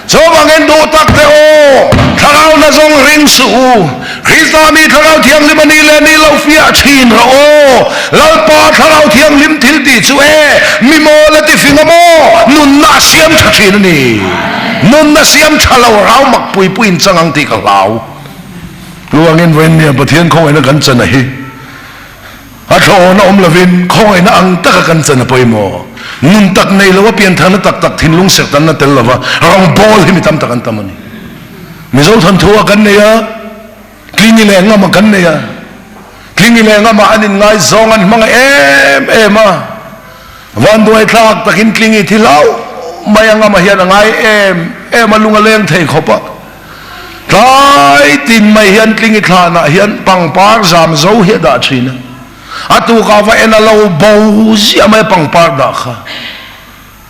Chuvangin duh tak te u, thlarau na zawng ring suh u. Krista mi Thlarau Thianghlim a nih leh nih lo fiah thin rawh u. Lalpa Thlarau Thianghlim thil tih chu e, mi mawl a ti fing a maw? Nunna a siam tha thin a ni. Nunna siam tha lo rau mak pui pui in chang ang tih ka hlau. Chuvangin vawiinnia Pathian khawngaihna kan chan a hi. A thlawhawna awm lovin khawngaihna ang taka kan chan a pawimawh. Nun tak nei lo a piantharna tak tak thinlung serhtanna tel lova rawngbawl hi mi tam tak an tam a ni. Mizo thawnthu ah kan nei a, Tlingi leh Ngama kan nei a. Tlingi leh Ngama an inngaizawng an hmangaih em em a. Vanduai thlak takin Tlingi thi hlau mai a Ngama hian a ngai em em a, lung a leng thei khawp a. Tlai tin mai hian Tlingi thlanah hian pangpar zam zo hi a dah thin a, a tukah va en a lo bo ziah mai a pangpar dah kha.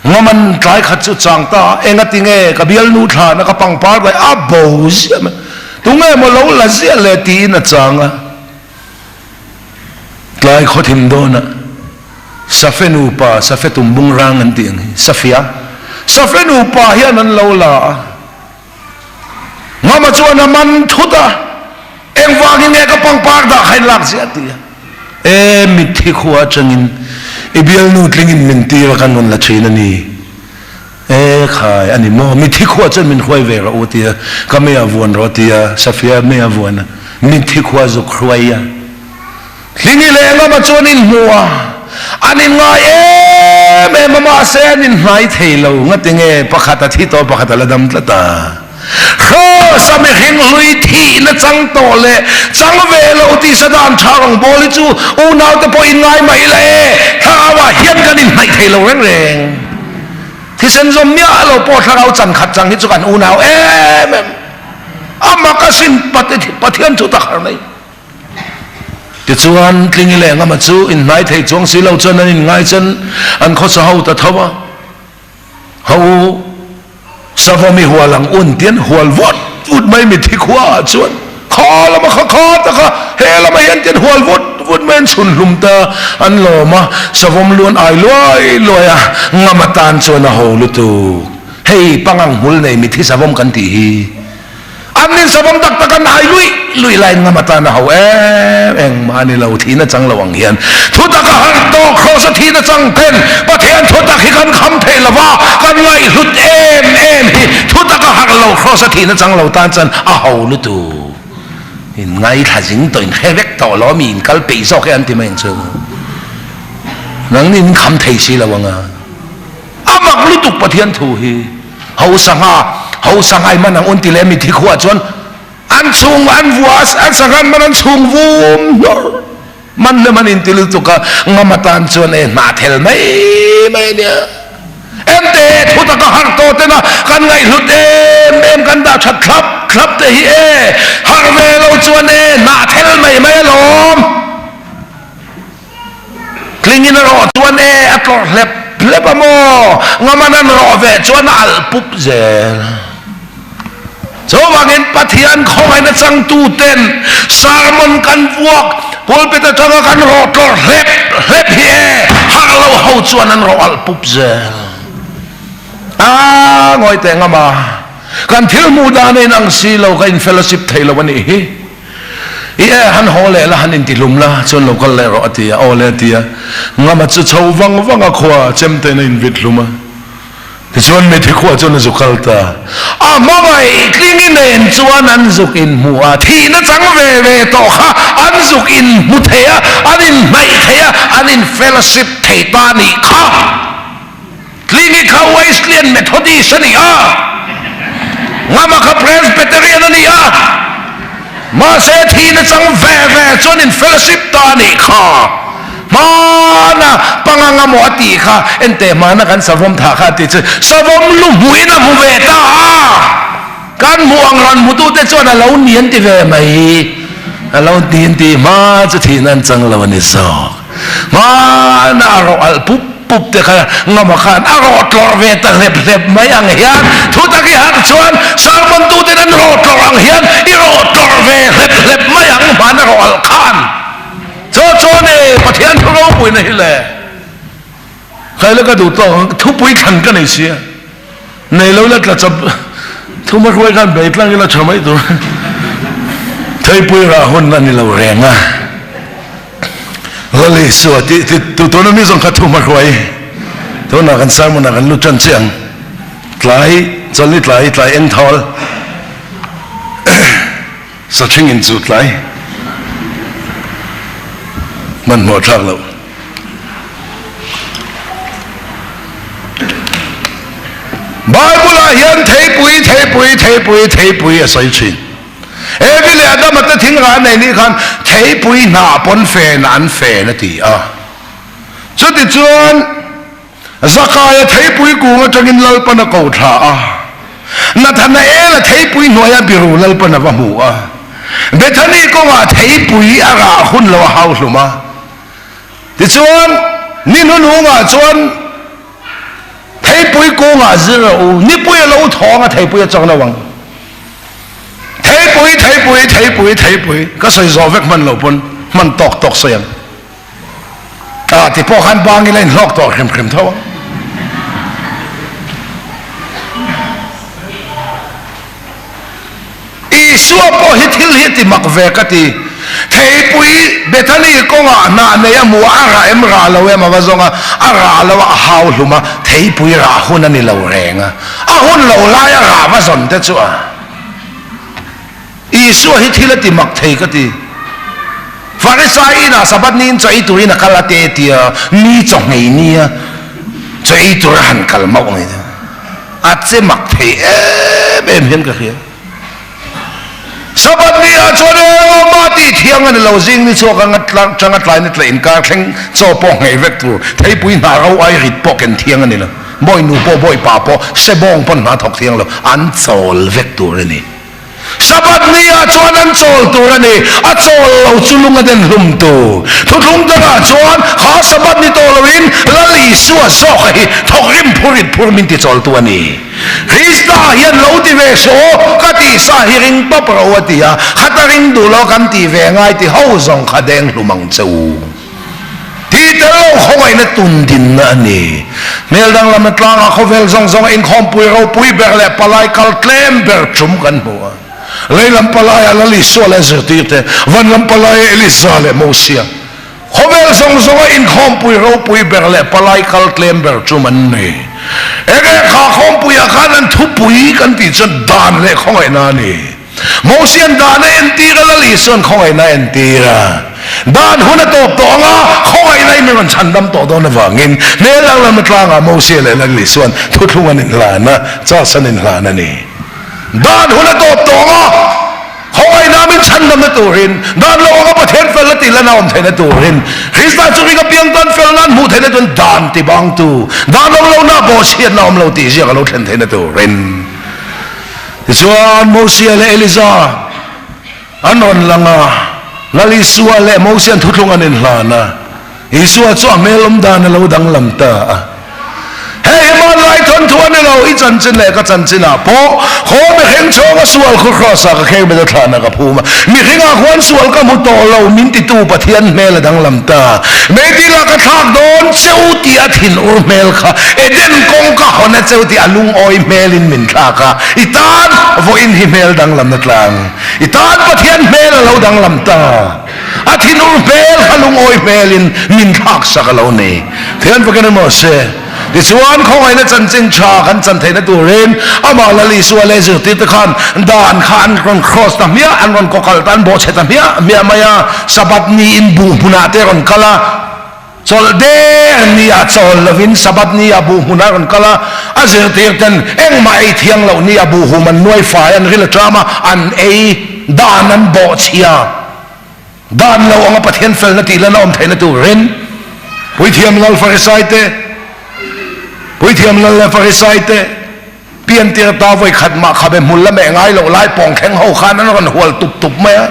Ngaman tlai khat chu chang ta a, engati nge ka bialnu thlana ka pangpar dah a bo ziah mai, tunge maw lo la ziah le tiin a chang a. Tlai khawthim dawnah Safe nupa, Safe tumbung rang an tih ang hi, Safia, Safe nupa hian an lo la a. Ngama chuan a man thut a, Engvangin nge ka pangpar dah kha in lak ziah ti a. E mitthi khua atangin i bialnu tlingin min tir a kan rawn la thin a ni. E khai a ni maw, mitthi khua chuan min hruai ve rawh u ti a, ka mei a vuan rawh a ti a, Safia mei a vuan a, mitthi khua zuk hruai a. Tlingi leh Ngama chu an inhmu a, an inngai em em a, mahse an inhnai thei lo. Ngatinge pakhat a thi tawh, pakhat a la dam tlat a. Hrawsa mihring hlui thihna chang tawh leh chang ve lo tih sa dan tha rawngbawl hi chu unaute pawh inngai mai la e, thlarauah hian kan inhnaih thei lo reng reng. Thisen zawm miah lo pawh thlarau chan khat chang hi chu kan unau em em. A mak asin Pathian chu tak har mai. Tichuan, Tlingi leh Ngama chu inhnai thei chuang si lo chuan an inngai chuan an khawsa ho ta tho a. Ho u, Savawm i hual ang un tian hual vut vut mai mithi khua ah chuan kha lama kha kha ta kha he lama hian tian hual vut vut mai an chhun hlum ta an lawm a. Savawm lu an ai luai luai a, Ngama tan chuan a ho lutuk. Hei pangang hmul nei mithi savawm kan tih hi. An nin savawm tak tak an hai luih luih laiin ngam atan a ho em engmah a ni lo, thihna chang lo ang hian thutak a harh tawh Kraws a thihna chang ten Pathian thutak hi kan kham thei lo va, kan ngaihhlut em em hi thutak a harh lo Kraws a thihna chang lo tan chuan a ho lutuk. In ngaithla zing tawh in hre vek tawh lo mi in kal peih zawk e an ti mai ang chu. Nangni in kham thei si lo ang a. A mak lutuk Pathian thu hi. Hausa ngha, hausa ngai man ang un ti leh mithi khuah chuan an chhung an vua an sanghan man an chhung vum hnawr man le man in ti lutuk a ngam atan chuan e hnah thel mai mai a nia. Ente thu taka harh tawh tena kan ngaihhlut em em kan dah that thlap thlap te hi e harh ve lo chuan e hnah thel mai mai alawm. Tlingin a rawh chuan e a tlawrh hlep. hlep a maw? Ngaman an rawh ve chuan a alh pup zel. Chuvangin Pathian khawngaihna changtuten sermon kan vuak pulpit atanga kan rawh tlawrh hlep hlep hi e, harh lo ho chuan an rawh alh pup zel. A ngawi teh ngam a, kan thil hmuh dan a inang si lo, ka in fellowship thei lo a nih hi. I e, han haw leh la, han intihlum la, chuan lo kal leh rawh a ti a, aw le a ti a. Ngama chu chho vang vang a khua chemtein a invit hlum a. Tichuan Mithi khua chuan a zuk kal ta. A hmangaih tlingi nen chuan an zuk inhmu a, thihna chang ve ve tawh kha an zuk inhmu thei a, an inhnaih thei a, an in fellowship thei ta nih kha. Tlingi kha Wesleyan Methodist a ni a, Ngama kha Presbyterian a ni a, mahse thihna chang ve ve chuan in fellowship ta nih kha. Hmana pangang a maw a tih kha ente hmana kan savawm thah kha a ti chu savawm lu hmuhin a hmu ve ta a, kan hmuh ang rawn hmutute chuan a lo ni an ti ve mai, a lo ni an ti hma chu thihna an chang lo a ni zawk. Hmana a rawh alh pup pup te kha ngama khan a rawh tlawrh ve ta hlep hlep mai ang hian thutak i harh chuan sermon tuten an rawh tlawrh ang hian i rawh tlawrh ve hlep hlep mai ang hmana rawh alh khan. Chaw chuan e Pathian thu ropuina hi le Khaila ka duh tawk ang thupui thlan ka nei sia nei lo la tla chawp thuma hruai khan bei tlang ila tha mai tur theipui rah hun a ni lo reng a Lali sua ti ti tu tuna mi zawng kha thuma hruai tuna kan sermon ah kan lut tan chiang tlai chawlni tlai tlai eng thawl Saching in chu tlai hmanhmawh thlak loh. Bible ah hian theipui theipui theipui theipui a sawi thin. Evi leh Adama te thing rah nei nih khan theipui hnah pawn fen an fen a ti a. Chutichuan Zakaia theipui kung atangin Lalpan a ko thla a, Nathanaela theipui hnuaia biru Lalpan a va hmu a, Bethany kawngah theipui a rah hun lo a hau hlum a. Tichuan, ni hnuhnungah chuan theipui kungah zir a u, nipui a lo thawng a, theipui a chawk lo ang. Theipui, theipui, theipui, theipui, ka sawi zawh vek hman lo pawn hman tawk tawk sawi ang. Ah ti pawh khan bangin a inhlawk tawh hrim hrim tho a. Isua pawh hi thil hi ti mak ve ka ti. Theipui Bethany kawngah hnah nei a hmu a, a rah em rah lo em a va zawng a, a rah lo a, a hau hlum a, theipui rah hun a ni lo reng a, a hun lo laia rah va zawn te chu a. Isua hi thil a ti mak thei ka ti. Farisai inah Sabbath niin chaw ei turin a kal a te tia, ni chaw nghei nia chaw ei tura han kal mauh mai te a che mak thei em em hian ka hria. Sabbath ni ah chuan engmah tih thiang a ni lo, zing ni chhuak anga tanga tlai ni tla inkar thleng chaw pawh nghei vek tur, theipui hna ro ai rit pawh ken thiang a ni lo, bawi nu pawh bawi pa pawh sebawng pawn hna thawk thiang lo, an chawl vek tur a ni. Sabbath ni ah chuan an chawl tur a ni, a chawl lo chu lung a den hlum tur. Thuthlung dangah chuan kha Sabbath ni tawh loin Lal Isua zawka hi thawkrim phurit phur min ti chawltu a ni. Krista hian lo ti ve saw, ka tihsa hi ring tawp ro a ti a, khata ring duh lo kan ti ve ngai ti ho zawng kha deng hlum ang che u. Tih tel lo khawngaihna tun dinna a ni. Hmel danglamna tlangah khawvel zawng zawnga inkhawmpui ropui ber leh palai kal tlem ber tum kan hmu a. Lei lam palaiah Lal Isua leh zirtirte, van lam palaiah Elisa leh Mosia. Khawvel zawng zawnga inkhawmpui ropui ber leh palai kal tlem ber tum an ni. Enge kha khawmpuiah khan an thupui kan tih chuan dan leh khawngaihna a ni. Mosian dan a entir a, Lal Isuan khawngaihna a entir a. Dan hun a tawp tawh ang a, khawngaihna in rawn chhandam tawh dawn avangin hmel danglam atlangah Mosia leh Lal Isuan thuthlung an inhlan a, church an inhlan a ni. Dan hun a tawp tawh ang a, khawngaihna min chhandamna turin, dan lo anga Pathian felna tih lana awm theihna turin, Krista chu ring apiang tan felna an hmuh theihna turin dan tibangtu, dan awm lohna bawhchhiatna awm lo tih ziak a lo thlen theihna turin. Tichuan, Mosia leh Elija an rawn lang a, Lal Isua leh Mosia'n thuthlung an inhlan a. Isua chu a hmel awm dan a lo danglam ta a. Hei hi hmanlai thawnthu a ni lo, i chanchin leh ka chanchinah pawh khaw mihring chhunga sual khu Kraws-ah ka kheng bet a thlahna ka phum a, mihringah khuan sual ka hmu tawh lo min titu Pathian hmel a danglam ta. Meidila ka thlak dawn cheu tih a thinur hmel kha Eden kawng ka hawn a cheu tih a lungawi hmelin min thlak a, i tan vawiin hi hmel danglamna tlang, i tan Pathian hmel a lo danglam ta. A thinur hmel kha lungawi hmelin min thlaksak a lo ni. Thian fakin emaw se, tichuan khawngaihna chanchin tha kan chan theihna turin amah Lal Isua leh zirtirte khan dan kha an rawn cross ta hmiah, an rawn kawkalh ta, an bawhchhe ta hmiah hmiah mai a. Sabbath niin buh hmunah te rawn kal a. Chawlh der ni ah chawl lovin Sabbath ni ah buh hmun a rawn kal a, a zirtir ten engmah ei thiang loh ni ah buh hum an nuai fai, an ril a ṭam a, an ei dan an bawhchhia dan lo anga Pathian felna tih lan a awm theihna turin Puithiam Lal Farisai te Puithiam Lal leh Farisai te Piantir ta vawi khat mah khabe hmul la meh ngai loh lai pawng thleng ho khan an rawn hual tup tup mai a.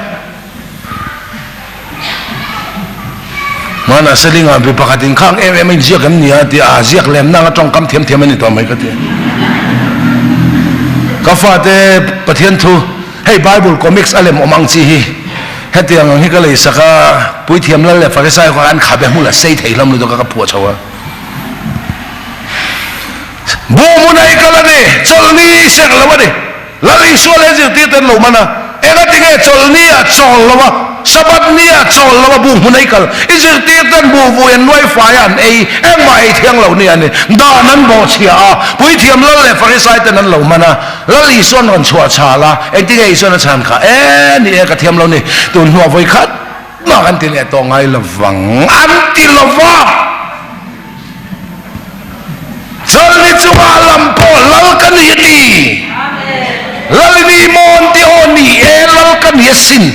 Hmanah Selinga mi pakhat in khang em em a inziak em ni a ti a, ziak lem nang a tawngkam thiam thiam a ni tawh mai ka ti. Ka fate Pathian thu hei Bible comics a lem awm ang chi hi hetiang ang hi ka lei sak a, Puithiam Lal leh Farisai ho kha an khabe hmul a sei thei hlawm lutuk a ka phuah chho a. Buh hmun a i kal a ni, chawlhni i serh lo a ni. Lal Isua leh zirtirte an lo man a, engatinge chawlhni ah chawl lo a, Sabbath ni ah chawl lo a buh hmun a i kal? I zirtirten buh vui an nuai fai a an ei, engmah ei thiang lo ni a ni. Dan an bawhchhia a, Puithiam Lal leh Farisai ten an lo man a, Lal Isua an rawn chhuah chhal a, engtinge Isuan a chhan kha? E, ni e, ka thiam lo ni, tun hnuah vawi khat mah kan ti leh tawh ngai lovang, an ti lo va. Chawlhni chungah lam pawh lal ka ni a ti. Lal i ni maw an ti aw ni e lal ka ni asin.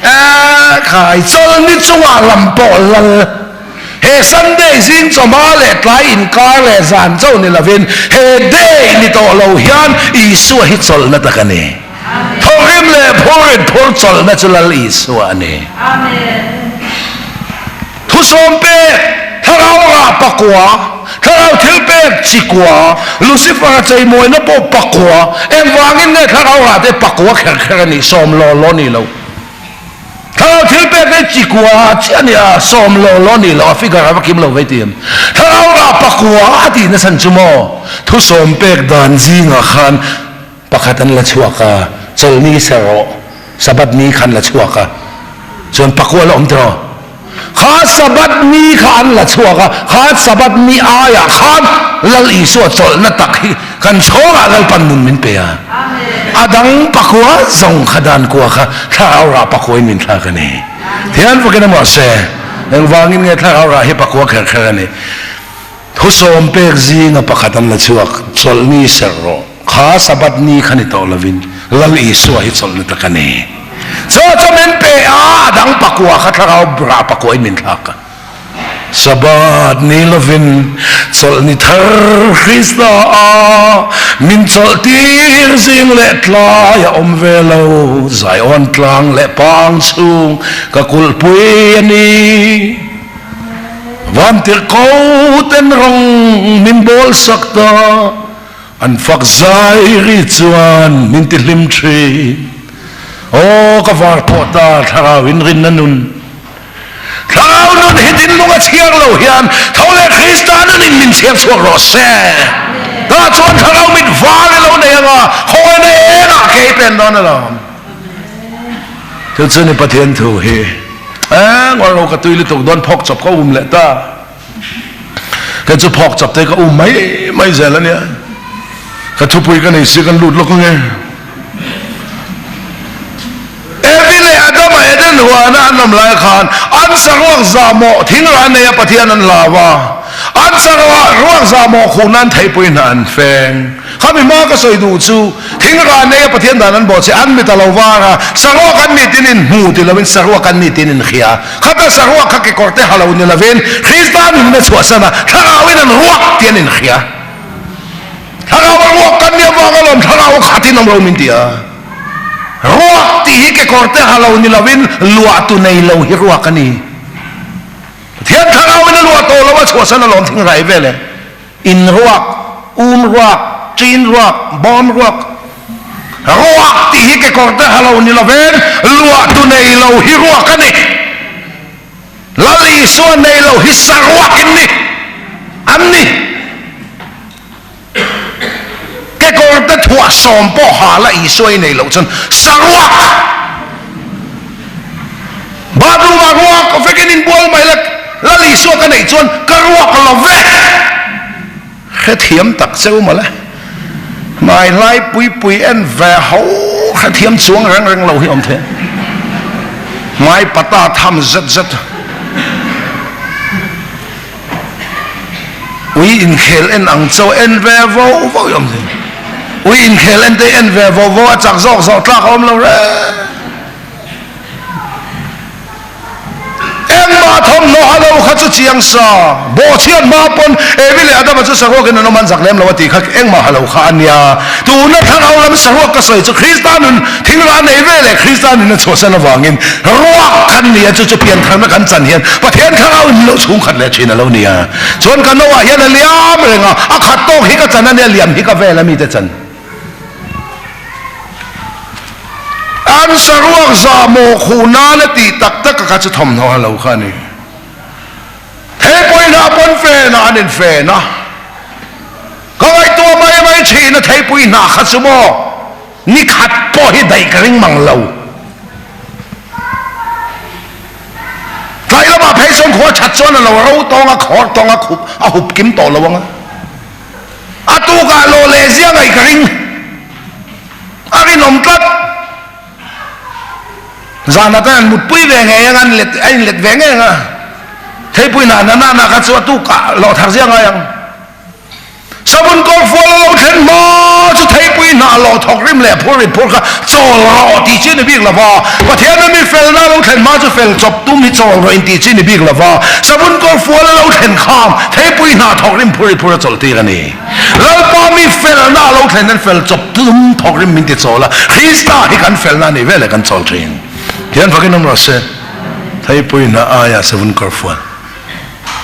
Eh khai chawlhni chungah lam pawh lal. He Sunday zing chawhma leh tlai inkar leh zan chauh ni lovin he day ni tawh lo hian Isua hi chawlhna tak a ni. Thawhrim leh phurrit phur chawlhna chu Lal Isua a ni. Thusawm pek, thlarau rah pakua, thlarau thil pek chikua, Lucifer-a cheimawina pawh pakua, engvangin nge thlarau rah te pakua kher kher a nih, sawm law law ni lo. Thlarau thil pek hi chikua chiah a ni a, sawm law law ni lo, a figure a va kim lo vei ti. Thlarau rah pakua a tih nachhan chu maw? Thusawm pek dan zingah khan Pakhat an la chhuak a, chawlhni ser rawh, Sabbath ni kha an la chhuak a, chuan pakua la awm tiraw? Kha Sabbath ni kha an la chhuak a, kha Sabbath ni aiah khan Lal Isua chawlhna tak hi kan chhawngah Lalpan nun min pe a, a dang pakua zawng kha dan kua kha thlarau rah pakuain min thlak a ni. Thian fakin a mahse, engvangin nge thlarau rah hi pakua kher kher a ni? Thusawm pek zinga pakhat an la chhuak, Chawlhni serh rawh. Kha Sabbath ni kha ni tawh lovin Lal Isua hi chawlhna tak a ni. Chaw chu min pe a, a dang pakua kha thlarau rah pakuain min thlak a. Sabbath ni lovin chawlhni thar Krista a min chawlh tir zing leh tlai a awm ve lo, Zion tlang leh pang chhung ka kulhpui a ni. Vantirhko ten rawng min bawl sak ta, an fak zai ri chuan min ti hlim thin. Aw ka var pawh ta thlarau in rinna nun. Thlarau nun hi thinlung a chhiar lo hian tho leh Krista nun in min chhiar chhuak rawh se. Tah chuan thlarau mit var i lo nei anga khawina engah ke i pen dawn alawm. Chu chu ni Pathian thu hi. Eng uar lo ka tui lutuk dawn phawk chawp ka um leh ta. Kei chu phawk chawp te ka um mai mai zel ania. Ka thupui ka nei si kan lut lawk ange. Evi leh Adama Eden huana an awm lai khan an saruak zahmawh thingrah neia Pathian an hlau a. An saruak ruak zahmawh khuh nan theipui hna an feng. Khami hma ka sawi duh chu, thingrah neia Pathian dan an bawh che, an mit a lo var a, saruak an ni tin in hmu ti lovin saruak an ni tin in hria. Khata saruak kha kekawr te ha lo ni lovin Krista nunna chhuahsan a, thlarauin an ruak ti an in hria. Thlarau a ruak kan nih avang alawm thlarau a khat in awm lo min ti a. Ruak tih hi kekawr te ha lo ni lovin luahtu nei lo hi ruak a ni. Pathian thlarauin a luah tawh lo a chhuahsan alawm thingrah i vel e. In ruak, um ruak, ṭin ruak, bawm ruak. Ruak tih hi kekawr te ha lo ni lovin luahtu nei lo hi ruak a ni. Lal Isua nei lo hi saruak in ni. An ni. Kekawr te thuah sawm pawh ha la Isua i nei loh chuan saruak bathroom ah ruak vekin inbual mai la, Lal Isua ka neih chuan ka ruak lo ve. Hrethiam tak cheu mawle. Hmai hlai pui pui en ve ho hrethiam chuang reng reng lo hi awm thei. Hmai pata tham zet zet. Ui inkhel en ang cho en ve vo vo i awm thei. Ui inkhel en te en ve vo vo a chak zawk zawk tlak a awm lo reng. Engmah thawmhnaw a lo kha chu chiang sa. Bawhchhiat hma pawn Evi leh Adama chu saruakin an awm an zak lem lo a tih kha engmah ha lo kha a nia. Tuna thlarau lam saruak ka sawi chu Krista nun thilrah nei ve leh Krista nun a chhuahsan avangin ruak kan ni a, chu chu piantharna kan chan hian Pathian thlarau in lo chhungkhat leh thin a lo ni a. Chuan ka noah hian a liam reng a, a khat tawk hi ka chan a nia, liam hi ka vel a mite chan. An saruak zahmawh khuh nan a tih tak tak a kha chu thawmhnaw a lo kha a ni. Theipui hnah pawn fen ah an infen a. Ka ngaihtuah mai mai thin a theipui hnah kha chu maw ni khat pawh hi daih ka ring mang lo. Tlai lamah phei chuan khua that chuan a lo ro tawng a, khawr tawng a, khup a hup kim tawh lo ang a. A tukah lawh leh zia ngaih ka ring. A rinawm tlat. Zan atan an mutpui ve ngei ang, an let a inlet ve ngei ang a. Theipui hna na na kha chu a tukah lawh thar zia ngai ang. Savun kawrfual a lo thlen hma chu theipui hnah lawh thawk rim leh phur rit phur kha chawl rawh tih chi ni bik lo va. Pathian a mi felna a lo thlen hma chu fel chawp tum hi chawl rawh in tih chi ni bik lo va. Savun kawrfual a lo thlen kham theipui hnah thawk rim phur rit phur a chawlh tir a ni. Lalpa mi felna a lo thlen hian fel chawp tum thawk rim min ti chawl a, Krista hi kan felna a nih veleh kan chawl thin. Thian fakin awm rawh se. Theipui hnah aia savun kawrfual.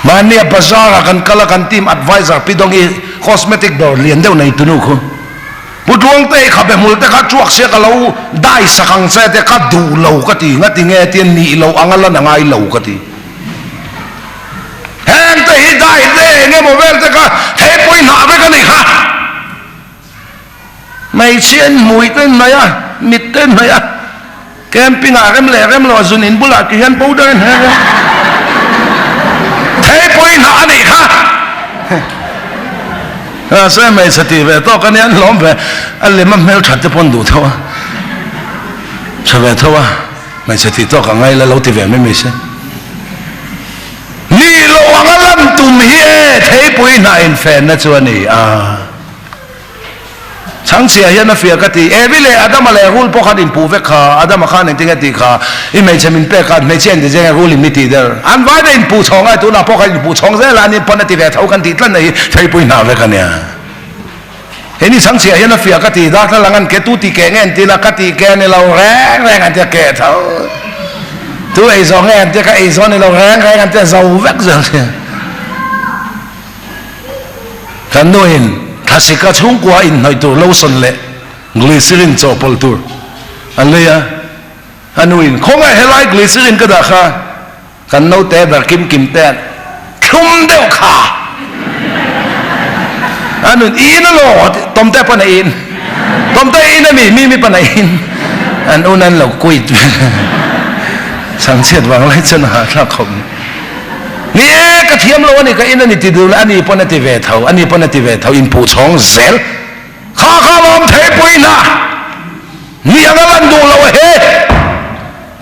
Mahnia bazar ah kan kal a, kan team advisor Pi Dawngi cosmetic dawr lian deuh nei tunu khu Pu Tluangte i khabe hmul te kha chuak sia ka lo dai sak ang che te ka duh lo ka ti, ngati nge tia nih loh anga lan a ngai lo ka ti. Heng te hi dai te eng emaw vel te kha theipui hnah vek a nih kha. Hmeichhia in hmui te in hnaih a, mit te in hnaih a, camping ah rem leh rem lo a zun in bulah ti hian powder in her a, theipui hnah a nih kha. Mahse hmeichhe tih ve tawk a nia, an hlawm ve, a lem a hmelthat te pawh an duh tho a, tha ve tho a, hmeichhe tih tawk a ngai la lo ti ve mai mai se. Nih loh anga lan tum hi e theipui hnah infenna chu a ni a. Chhangchhia hian a fiah ka ti. Evi leh Adama leh Rul pawh khan inpuh vek kha. Adama khan engtin nge tih kha? I hmeichhe min pek khan hmeichhia inti zeng e Rul in mi tih der. An vai na inpuh chhawng a, tunah pawh khan inpuh chhawng zel a, ani pawn a ti ve tho kan tih tlat na hi theipui hnah vek a nia. He ni chhangchhia hian a fiah ka ti. Darthlalang an ke tu ti keh nge an ti la, ka tih keh a ni lo reng reng an ti a keh tho. Tu ei zawh nge an ti a ka ei zawh a ni lo reng reng an ti a zo vek zel sia. Kan nuin thlasika chhungkua inhnawih tur lotion leh glycerin chawhpawlh tur an lei a, a nuin khawngaih helai glycerin ka dah kha kan naute ber kim kim te an thlum deuh kha a nun in alaw tawmte pawn a in tawmte in a mi mi mi pawn a in an un an lo quit chhangchhiat vang lai chuan a hahthlak khawp. Ni e, ka thiam lo a ni, ka in a ni ti duh leh a ni pawn a ti ve tho, a ni pawn a ti ve tho, inpuh chhawng zel. Kha kha lawm theipui hna ni anga lan duh lo he.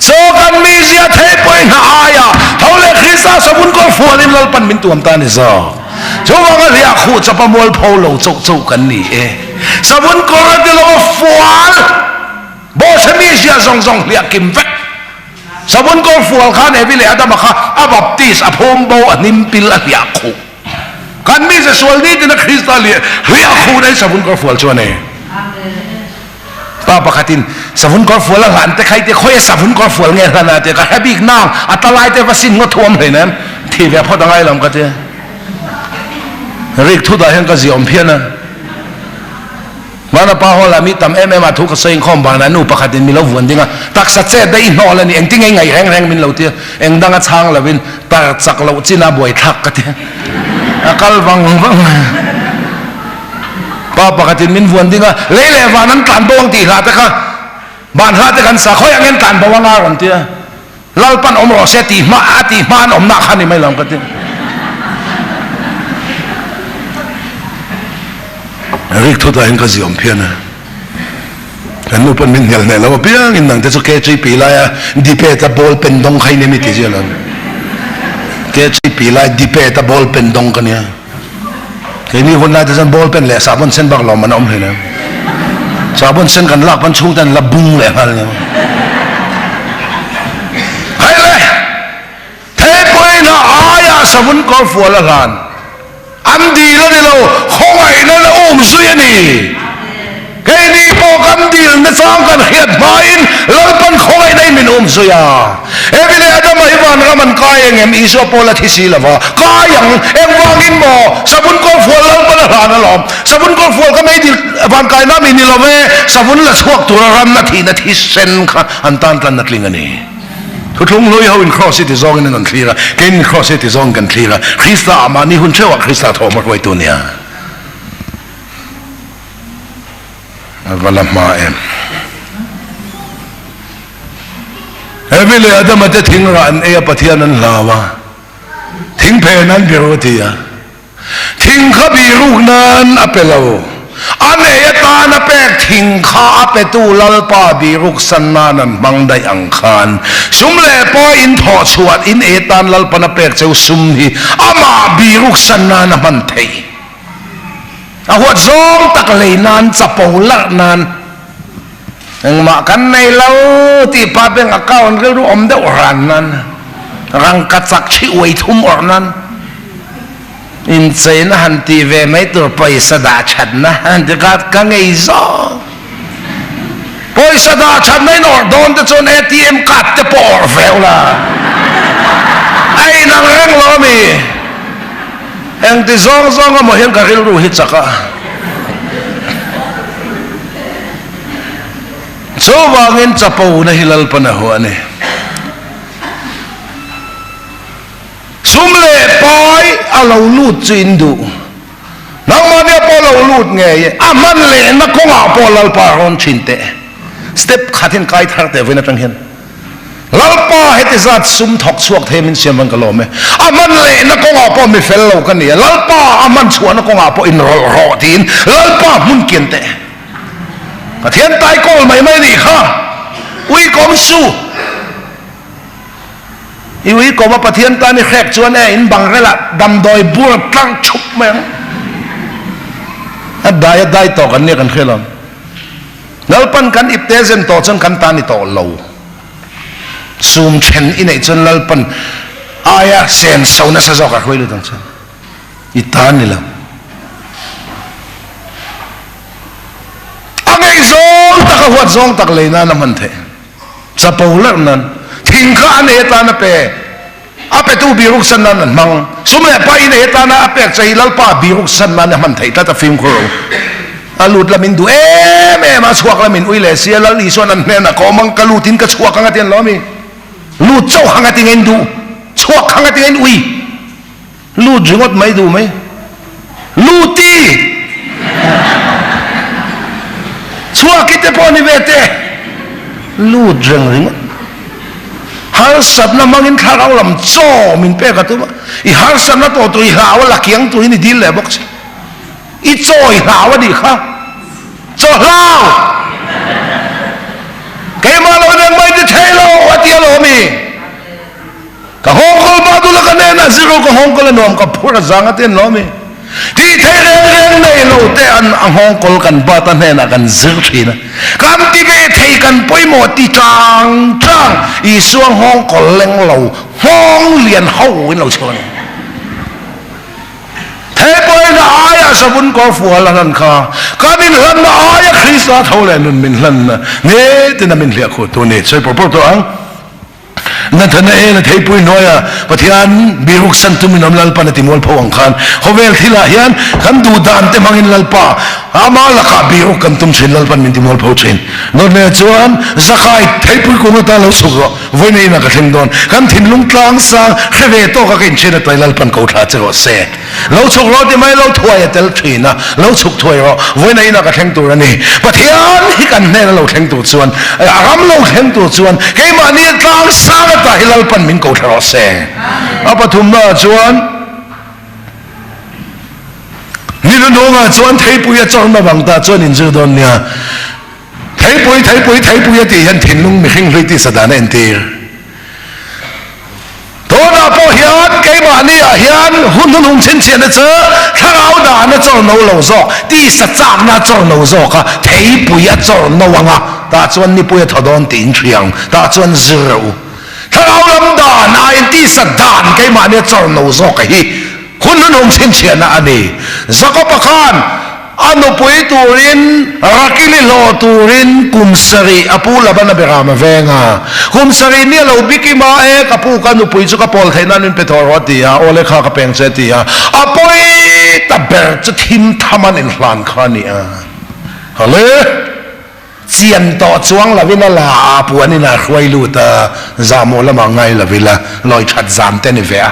Chaw kan mizia theipui hna aia tho leh Krista savun kawr fualin Lalpan min tuam ta a ni zawk. Chuvanga hliah khuh chapa mualpho lo chauh chauh kan ni e. Savun kawr a ti lo a fual, Bawhchhe mizia zawng zawng hliah kim vek. Savun kawr fual khan Evi leh Adama kha a baptis, a phum bo, a hnim pil, a hliah khuh. Kan mize sual nitin a Krista hliah khuh na hi savun kawr fual chu a ni. Pa pakhatin savun kawr fual a hlan te kha i ti khawi a savun kawr fual nge hlan a ti ka hre bik nang a talai te va sin ngawt thuam hlei nem thi ve phawt a ngai lo ka ti. Rik thut ah hian ka ziah awm phian a. Hmana pa hall ah mi tam em em ah thu ka sawi inkhawm ban ah nu pakhat in mi lo vuan ding a, taksa chet daih i hnawl a ni, engtin nge i ngaih reng reng min lo ti a, eng dang a chhang lo in tar chak loh chin a buaithlak ka ti a, a kal vang vang mai. Pa pakhat in min vuan ding a, lei leh van an tlan bo ang tih hlah te kha ban hlah te kan sa khawi ang in tlan bo anga a rawn ti a. Lalpan awm rawh se tih hma a tih hma an awmna kha ni mai lo ka ti. Rik thut ah hian ka ziawm phian a. Kan nu pawn min hnial hneh lo apiang in nang te chu KGP lai a debate a ball pen dawng kha i ni mi ti zia lo. KGP lai debate a ball pen dawng ka nia. Keini hun lai te chuan ball pen leh sahbawn sen bak lawm an awm hlei lo. Sahbawn sen kan lak pawn chhungte an la bung leh nghal nia. Hei le! Theipuiin a aiah savun kawr fual a hlan. An dil a ni lo, khawngaihna la um zui a ni. Keini pawh kan dilna chang kan hriat hmain Lalpan khawngaihna in min um zui a. Evi leh Adama hi vanram an kai engem? Isua pawl a thi si lo va, kai ang. Engvangin maw? Savun kawrfual Lalpan a hlan alawm. Savun kawrfual kha mei dil van kaina mi ni lo ve, savun la chhuak tura ram a thihna thisen kha an tan tlan a tling a ni. Thuthlung hlui ho in Kraws hi ti zawngin an rawn thlir a, keinin Kraws hi ti zawngin kan thlir a. Krista ah mahni hun theuhah Krista thawm a hruaitu nia. A va la hma em. Evi leh Adama te thing rah an ei a Pathian an hlau a, thing phen an biru a ti a, thing kha biruk nan a pe lo, an ei atan a pek thing kha a petu Lalpa biruk san nan an hmang daih ang khan sum leh pawi in thawh chhuat in ei atan Lalpan a pek cheu sum hi amah biruk san nan a hman theih. A huat zawng tak lei nan chapo larh nan engmah kan nei lo tih pa bank account rilru awm deuh ran nan rangka chak thi uai thum awrh nan incheina han tih ve mai tur pawisa dah thatna han ti kha ka ngei zawng pawisa dah thatna in awrh dawn te chuan ATM card te pawh awrh ve ula a inang reng lo ami. Engti zawng zawng emaw hian ka rilru hi chak a. Chuvangin chapona hi Lalpan a hua a ni. Sum leh pai a lo lut chu in duh. Nangmahnia pawh lo lut ngei e. A hman lehna kawngah pawh Lalpa a rawn thin teh. Step khat in kai thar teh vawiin atang hian. Lalpa heti zat sum thawk chhuak thei min siam vang ka lawm e. A hman lehna kawngah pawh mi fel lo ka ni a, Lalpa a hman chhuahna kawngah pawh inrawlh rawh tiin Lalpa hmun kian teh. Pathian tai kawl mai mai nih kha uikawm su. I uikawm a Pathian tan i hrek chuan e in bang relah damdawi bur tlang thup mai ang. A dai a dai tawh kan nia kan hria lo. Lalpan kan ipte zen tawh chuan kan ta ni tawh lo. Sum then i neih chuan Lalpan aia sen so nasa zawk a hruai lut ang chuan i ta ni lo. A ngaihzawng tak a huat zawng tak lei nan a hman theih. Chapo lerh nan thing kha an ei atan a pe. A petu biruk san nan an hmang. Sum leh pa in ei atana a pek che hi Lalpa biruk san nan a hman theih tlat a fimkhur lo. A lut lamin duh em em a, chhuak lamin ui leh sia Lal Isuan an hnenah ka awm ang, ka lutin ka chhuak ang a ti an lo a mi. Lut chauh hang a ti nge in duh, chhuak hang a ti nge in ui. Lut ringawt mai duh mai. Luti! Chhuaki te pawh ni ve te. Lut reng ringawt. Harsatna hmangin thlarau lam chaw min pek a tum a. I harsatna tawh tur i hlau a la kiang turin i dil leh bawk che. I chaw i hlau a nih kha. Chaw hlau! Keimah lo in engmah i ti thei lo a ti alawm i. Ka hawngkawl mah dul a ka hnenah zir u, ka hawngkawl a nuam ka phur a zang a ti an lawm i. Tih theih reng reng nei lo te an a hawngkawl kan bat a hnenah kan zir thin a. Kan ti ve thei kan pawimawh ti chang chang Isua hawngkawl leng lo nghawng lian ho in lo chhuak a ni. Theipawiin a aia savun kawr fual a hlan kha kan inhlanna aia Krista tho leh nun min hlanna nitin a min hliah khuh tu ni. Sawi pawr pawr tawh ang. Nathanaela theipui hnuaia Pathian biruk san tumin awm Lalpan a ti mualpho ang khan khawvel thilah hian kan duh dan te hmangin Lalpa ama lakah biruk kan tum thin Lalpan min ti mualpho thin. Dawtneh chuan Zakai theipui kung atan lo chhuk rawh, vawiina inah ka thleng dawn, kan thinlung tlang sang hre ve tawka ka inchhen atai Lalpan ko thla che rawh se. Lo chhuk rawh ti mai lo thuai a tel thin a, lo chhuk thuai rawh, vawiina inah ka thleng tur a ni. Pathian hi kan hnena lo thleng tur chuan, a ram lo thleng tur chuan keimahni tlang sang ata hi Lalpan min ko thla rawh se. A pathumnaah chuan Ni hnuhnungah chuan theipui a chawrna vang ta chuan inzir dawn nia. Theipui, theipui, theipui a tih hian thinlung mihring hlui tisa dan a entir. Tunah pawh hian keimahni ah hian hun hnuhnung chhinchhiahna chu thlarau dan a chawr no lo zawk, tisa chakna a chawr no zawk a, theipui a chawr no ang a, tah chuan nipui a thaw dawn tih in hria ang, tah chuan zir rawh u. Thlarau lam dan aiin tisa dan keimahni a chawr no zawk a hi hun hnuhnung chhinchhiahna a ni. Jakob-a khan A nupui turin Rakili hlawh turin kum sarih a pu Labana Beram a veng a. Kum sarih ni a lo bik i ma e, ka pu ka nupui chu ka pawl theih nan min pe thaw rawh a ti a, aw le kha ka peng che a ti a. A pawi ta ber chu thim tham an inhlan kha a ni a. Hale! Chian tawh chuang lovin a la a, puan in a hruai lut a, zahmawh lamah ngai lo ila, lawi that zan te ni ve a.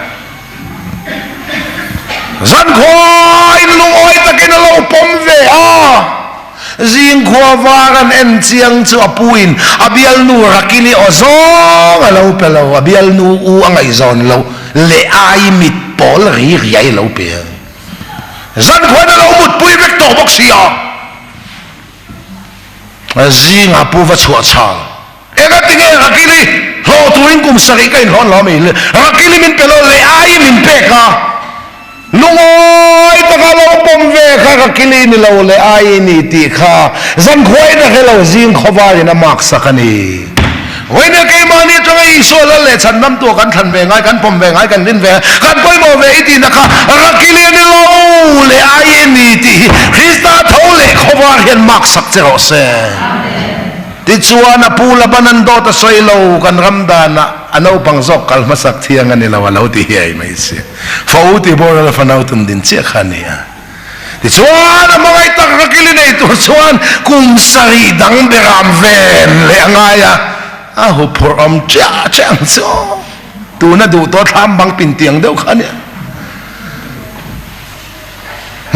Zankhua in lungawi takin a lo pawm ve a, zingkhua var an en chiang chu a pu in a bialnu Rakili aw zawng a lo pe lo, a bialnu u a ngaihzawn lo leh ai mit pawl ri riai a lo pe a. Zankhua in a lo mutpui vek tawh bawk si a. Zingah pu va chhuah chhang. Enga tinge Rakili hlawh turin kum sarih ka inhlawn lo ami? Rakili min pe lo leh aiin min pek a. Lungawi taka lo pawm ve kha Rakili ni lo leh ai ni tih kha zankhuain a hre lo, zing khawvarin a mak sak a ni. Vawinia keimahni atanga Isua lal leh chhandam tu kan thlan ve ngai, kan pawm ve ngai, kan rin ve ngai, kan pawimawh ve i tihna kha Rakili a ni lo leh ai a ni tih hi Krista tho leh khawvar hian mak sak che rawh se. Tichuan a pu Laban an dawt a sawi lo, kan ram danah a naupang zawk kal hmasak thiang a ni lo a lo ti hiai mai si. Fa u tih boral a fanau tum din chiah kha a ni a. Tichuan a hmangaih tak Rakili nei tur chuan kum sarih dang beram ven leh a ngai a, a huphurh awm chiah chiah ang chu aw. Tuna duh tawh thlam bang pin tiang deuh kha a nia.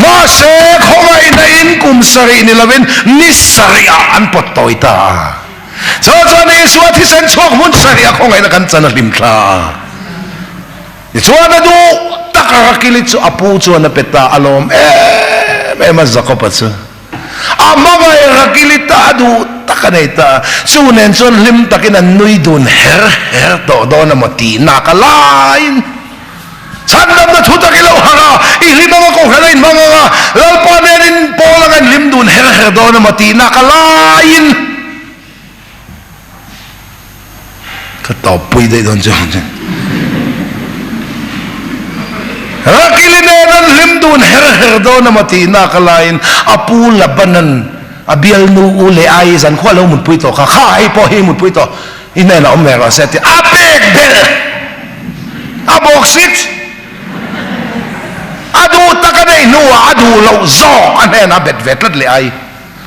Mahse, khawngaihna in kum sarih ni lovin ni sarihah an pawt tawi ta a. Chu chuan Isua thisen chhuak hmun sarihah khawngaihna kan chan a hlim thla a. Tichuan a duh tak a Rakili chu a pu chuan a pe ta a lawm em em a Jakob-a chu. A hmangaih Rakili ta a duh tak a nei ta. Chu nen chuan hlim takin an nui dun her her tawh dawn a maw tih nak a laiin Chhandamna thu tak i lo harh a, i hlim anga kohhran a inhmang anga, Lalpa nen in pawl anga in hlim dun her her dawn emaw tihna ka laiin ka tawppui daih dawn chu. Rakili nen an hlim dun her her dawn emaw tihna ka laiin a pu Labanan a bialnu u leh ai zankhua lo mutpui tawh kha, kha hei pawh hi mutpui tawh. I hnenah awm ve rawh se tih a pek belh a bawk sit. A duh tak a neih hnuah a duh loh zawk a hnenah a bet ve tlat leh ai.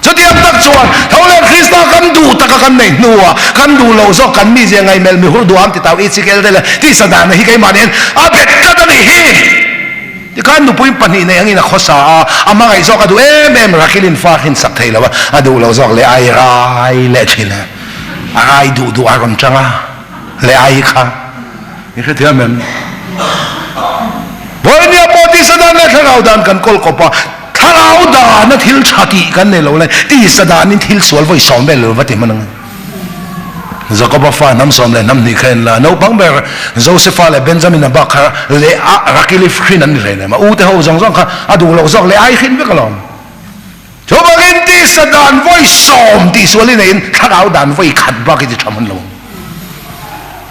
Chutiang tak chuan tho leh Krista kan duh taka kan neih hnuah kan duh loh zawk kan mizia ngaihmelh mihur duham ti tau Ezekiel te leh tisa dana hi keimah nen a bet tlat a nih hi. Tikhan nupui pahnih nei angin a khawsa a, a hmangaih zawk a duh em em Rakilin fa khin sak thei lo a, a duh loh zawk leh ai rai leh thin a. A rai duh duh a rawn chang a, le ai kha i hrethiam em? Vawinia pawh tisa dan leh thlarau dan kan kawl kawp a, thlarau dana thil tha tih kan nei lo lai, tisa danin thil sual vawi sawm vel lo va ti hman ang. Jakoba fa hnam sawm leh hnam hnih kha en la, naupang ber Josefa leh Benjamina bak kha leh a Rakili hrin an ni hleinem, a ute ho zawng zawng kha a duh loh zawk leh ai hrin vek alawm. Chuvangin tisa dan vawi sawm tih sual i neiin thlarau dan vawi khat bak i ti tha hman lo ang.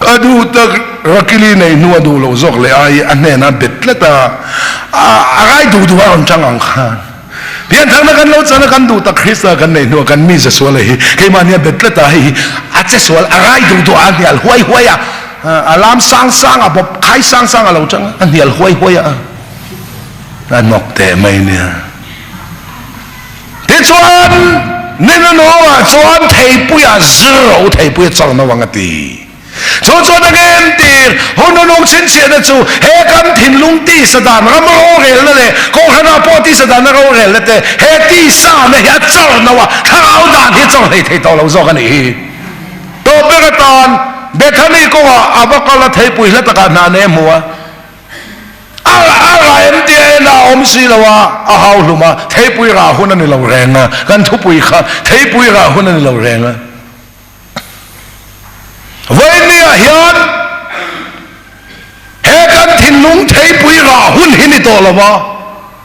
A duh tak Rakili nei hnu a duh loh zawk leh ai a hnenah bet tlat a, a rai duh duh a rawn chang ang khan. Piantharna kan lo chan a, kan duh tak Krista kan neih hnuah kan mi ze sual hi keimahni a bet tlat a, hei hi a che sual a rai duh duh a, a hnial huai huai a. A lam sang sang a bawp khai sang sang a lo tang a, a hnial huai huai a, a nawk teh mai nia. Tichuan, Ninunungah chuan theipuia zir rawh u, theipuia char no ang a ti. Chu chuan a ngentir hununung chhinchhiahna chu he kan thinlung tisa dan ram rorelna leh kohhranah pawh tisa danna rorelna te he tisana hi a char no a, thlarau dan hi a char hlei thei tawh lo zawk a nih hi. Tawp ber atan Bethany kawngah a va kal a, theipui hla takah hna ne hmu a. A a ra em tia en a awm si lo a, a hau hlum a, theipui rah hun a ni lo reng a, kan thupui kha theipui rah hun a ni lo reng a. Vawinia hian he kan thinlung theipui rah hun hi ni tawh lo va,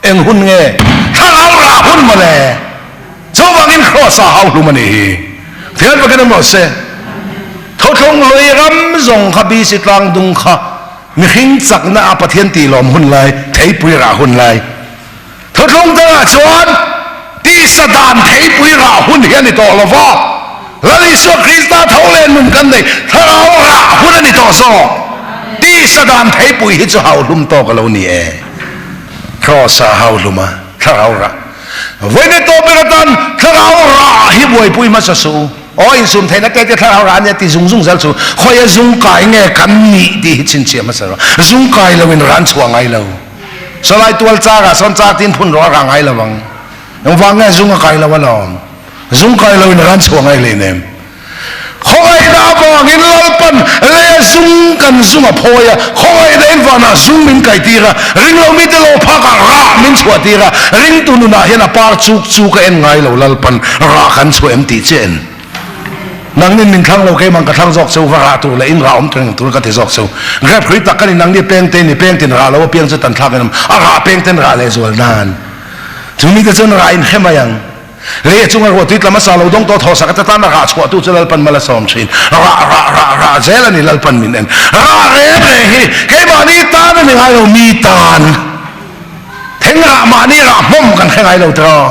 eng hun nge? Thlarau rah hun mawle! Chuvangin Kraws ah hau hlum a nih hi. Thian fakin awm rawh se. Thawthlawng lui ram zawng kha BC tlang dung kha mihring chakna a Pathian tihlawm hun lai, theipui rah hun lai. Thuthlung dangah chuan tisa dan theipui rah hun hi a ni tawh lo va, Lal Isua Krista tho leh nun kan nei, thlarau rah hun a ni tawh zawk. Tisa dan theipui hi chu hauhlum tawk a lo ni e. Kraws-ah hauhlum a, thlarau rah. Vawiin tawh ber atan thlarau rah hi buaipui hmasa suh u. Aw insum theihna te te thlarau rah a nia ti zung zung zel chu khawia zung kai nge kan nih tih hi chhinchhiah hmasa rawh. Zung kai loin rah an chhuah ngai lo. Sawlai tual char ah sawn char tin phun rawh a rah ngai lo ang. Engvang nge zung a kai lo alawm. Zung kai lo in ran chhuah ngai hlei nem. Khawngaihna avangin Lalpan lei a zung kan zung a phawi a, khawngaihna in vanah zung min kai tir a, ringlo mite lo phak ah rah min chhuah tir a, ringtu nunah hian a par chuk chuk a en ngai lo Lalpan rah kan chhuah em tih chiah en. Nangnin min thlang lo keimah ka thlang zawk cheu va rah tur leh in rah awm reng tur ka ti zawk cheu. Grep hrui tak ka ni nangni peng te ni peng tin rah lo apiang chu tan thlak in awm a rah peng ten rah leh zual nan chu mi te chuan rah in hre mai ang. Lei a chunga ruah tui tla hmasa lo dawng tawh thaw sak ata tan a rah chhuah tu chu Lalpan mal a sawm thin. Rah rah rah rah zel a ni Lalpan min en. Rah reng reng hi keimahni tan a ni ngai lo mi tan. Theng rah mahni rah hmawm kan hre ngai lo tiraw.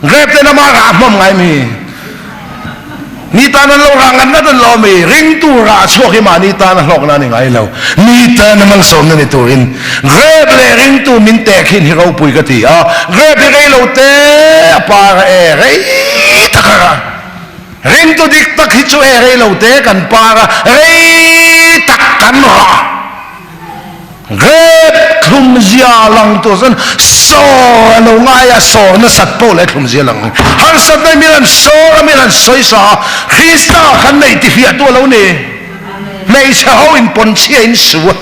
Grep ten ama rah hmawm ngai mi. Mi tan an lo rah ngat ngat an lo mi. Ringtu rah chhuak hi mahni tan a hlawkna a ni ngai lo. Mi tan a malsawmna ni turin grep leh ringtu min tek hin hi ropui ka ti a. Grep hi rei lo te a par a e rei tak a rah. Ringtu dik tak hi chu e rei lo te kan par a rei tak kan rah. Grep thlum zia lang tur chuan sawr a lo ngai a, sawr nasat pawh leh thlum zia lang. Harsatna hi min han sawr a, min han sawi sa a, Krista kan neih tifiahtu a lo ni. Hmeichhe ho in pawnchhia in su a,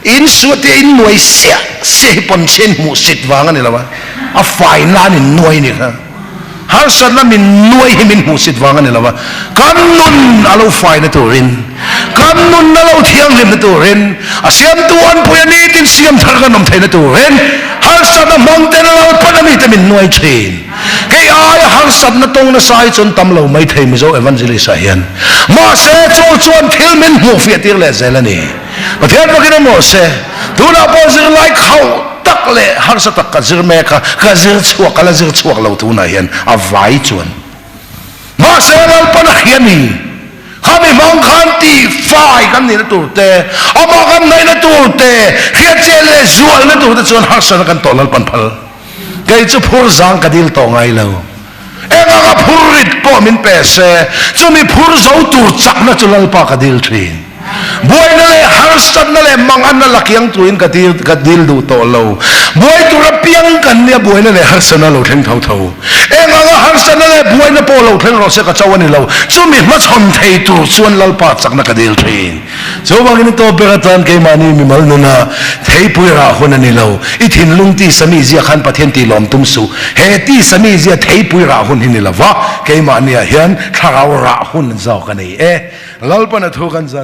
in su a tia in nuai siah siah hi pawnchhia in hmuhsit vang a ni lo a, a fai nan in nuai ni kha. Harsatna min nuai hi min hmuhsit vang a ni lo a, kan nun a lo faina turin, kan nun a lo thianghlimna turin, a siamtu anpui a nitin siam thar kan awm theihna turin harsatna hmang ten Lalpan a mite min nuai thin. Kei aia harsatna tawng nasa hi chuan tam lo mai thei Mizo Evangelist ah hian. Mahse chu chuan thil min hmuhfiah tir leh zel a ni. Pathian fakin awm rawh se. Tunah pawh zirlai khauh tak leh harsa tak ka zir mek a, ka zir chhuak, ka la zir chhuak lo tunah hian a vai chuan. Mahse Lalpan a hria ni, khami hmang khan tih fai kan nihna tur te, amah kan hnaihna tur te, hriatchian leh zualna tur te chuan harsana kan tawh Lalpan phal. Kei chu phur zang ka dil tawh ngai lo. Eng anga phur rit pawh min pe se, chumi phur zo tur chakna chu Lalpa ka dil thin. Buaina leh harsatna leh manganna la kiang turin ka dil ka dil duh tawh lo. Buai tur apiang kan nia buaina leh harsatna lo thleng tho tho. Eng anga harsatna leh buaina pawh lo thleng rawh se ka cho a ni lo. Chumi hmachhawn thei tur chuan Lalpa chakna ka dil thin. Chuvangin i tawp ber atan keimahni mimal nuna theipui rah hun a ni lo. I thinlung tisa mi zia khan Pathian tih lawm tum suh. He tisa mi zia theipui rah hun hi ni lo va, keimahniah hian thlarau rah hun zawk a nei e. Lalpan a thu kan zat.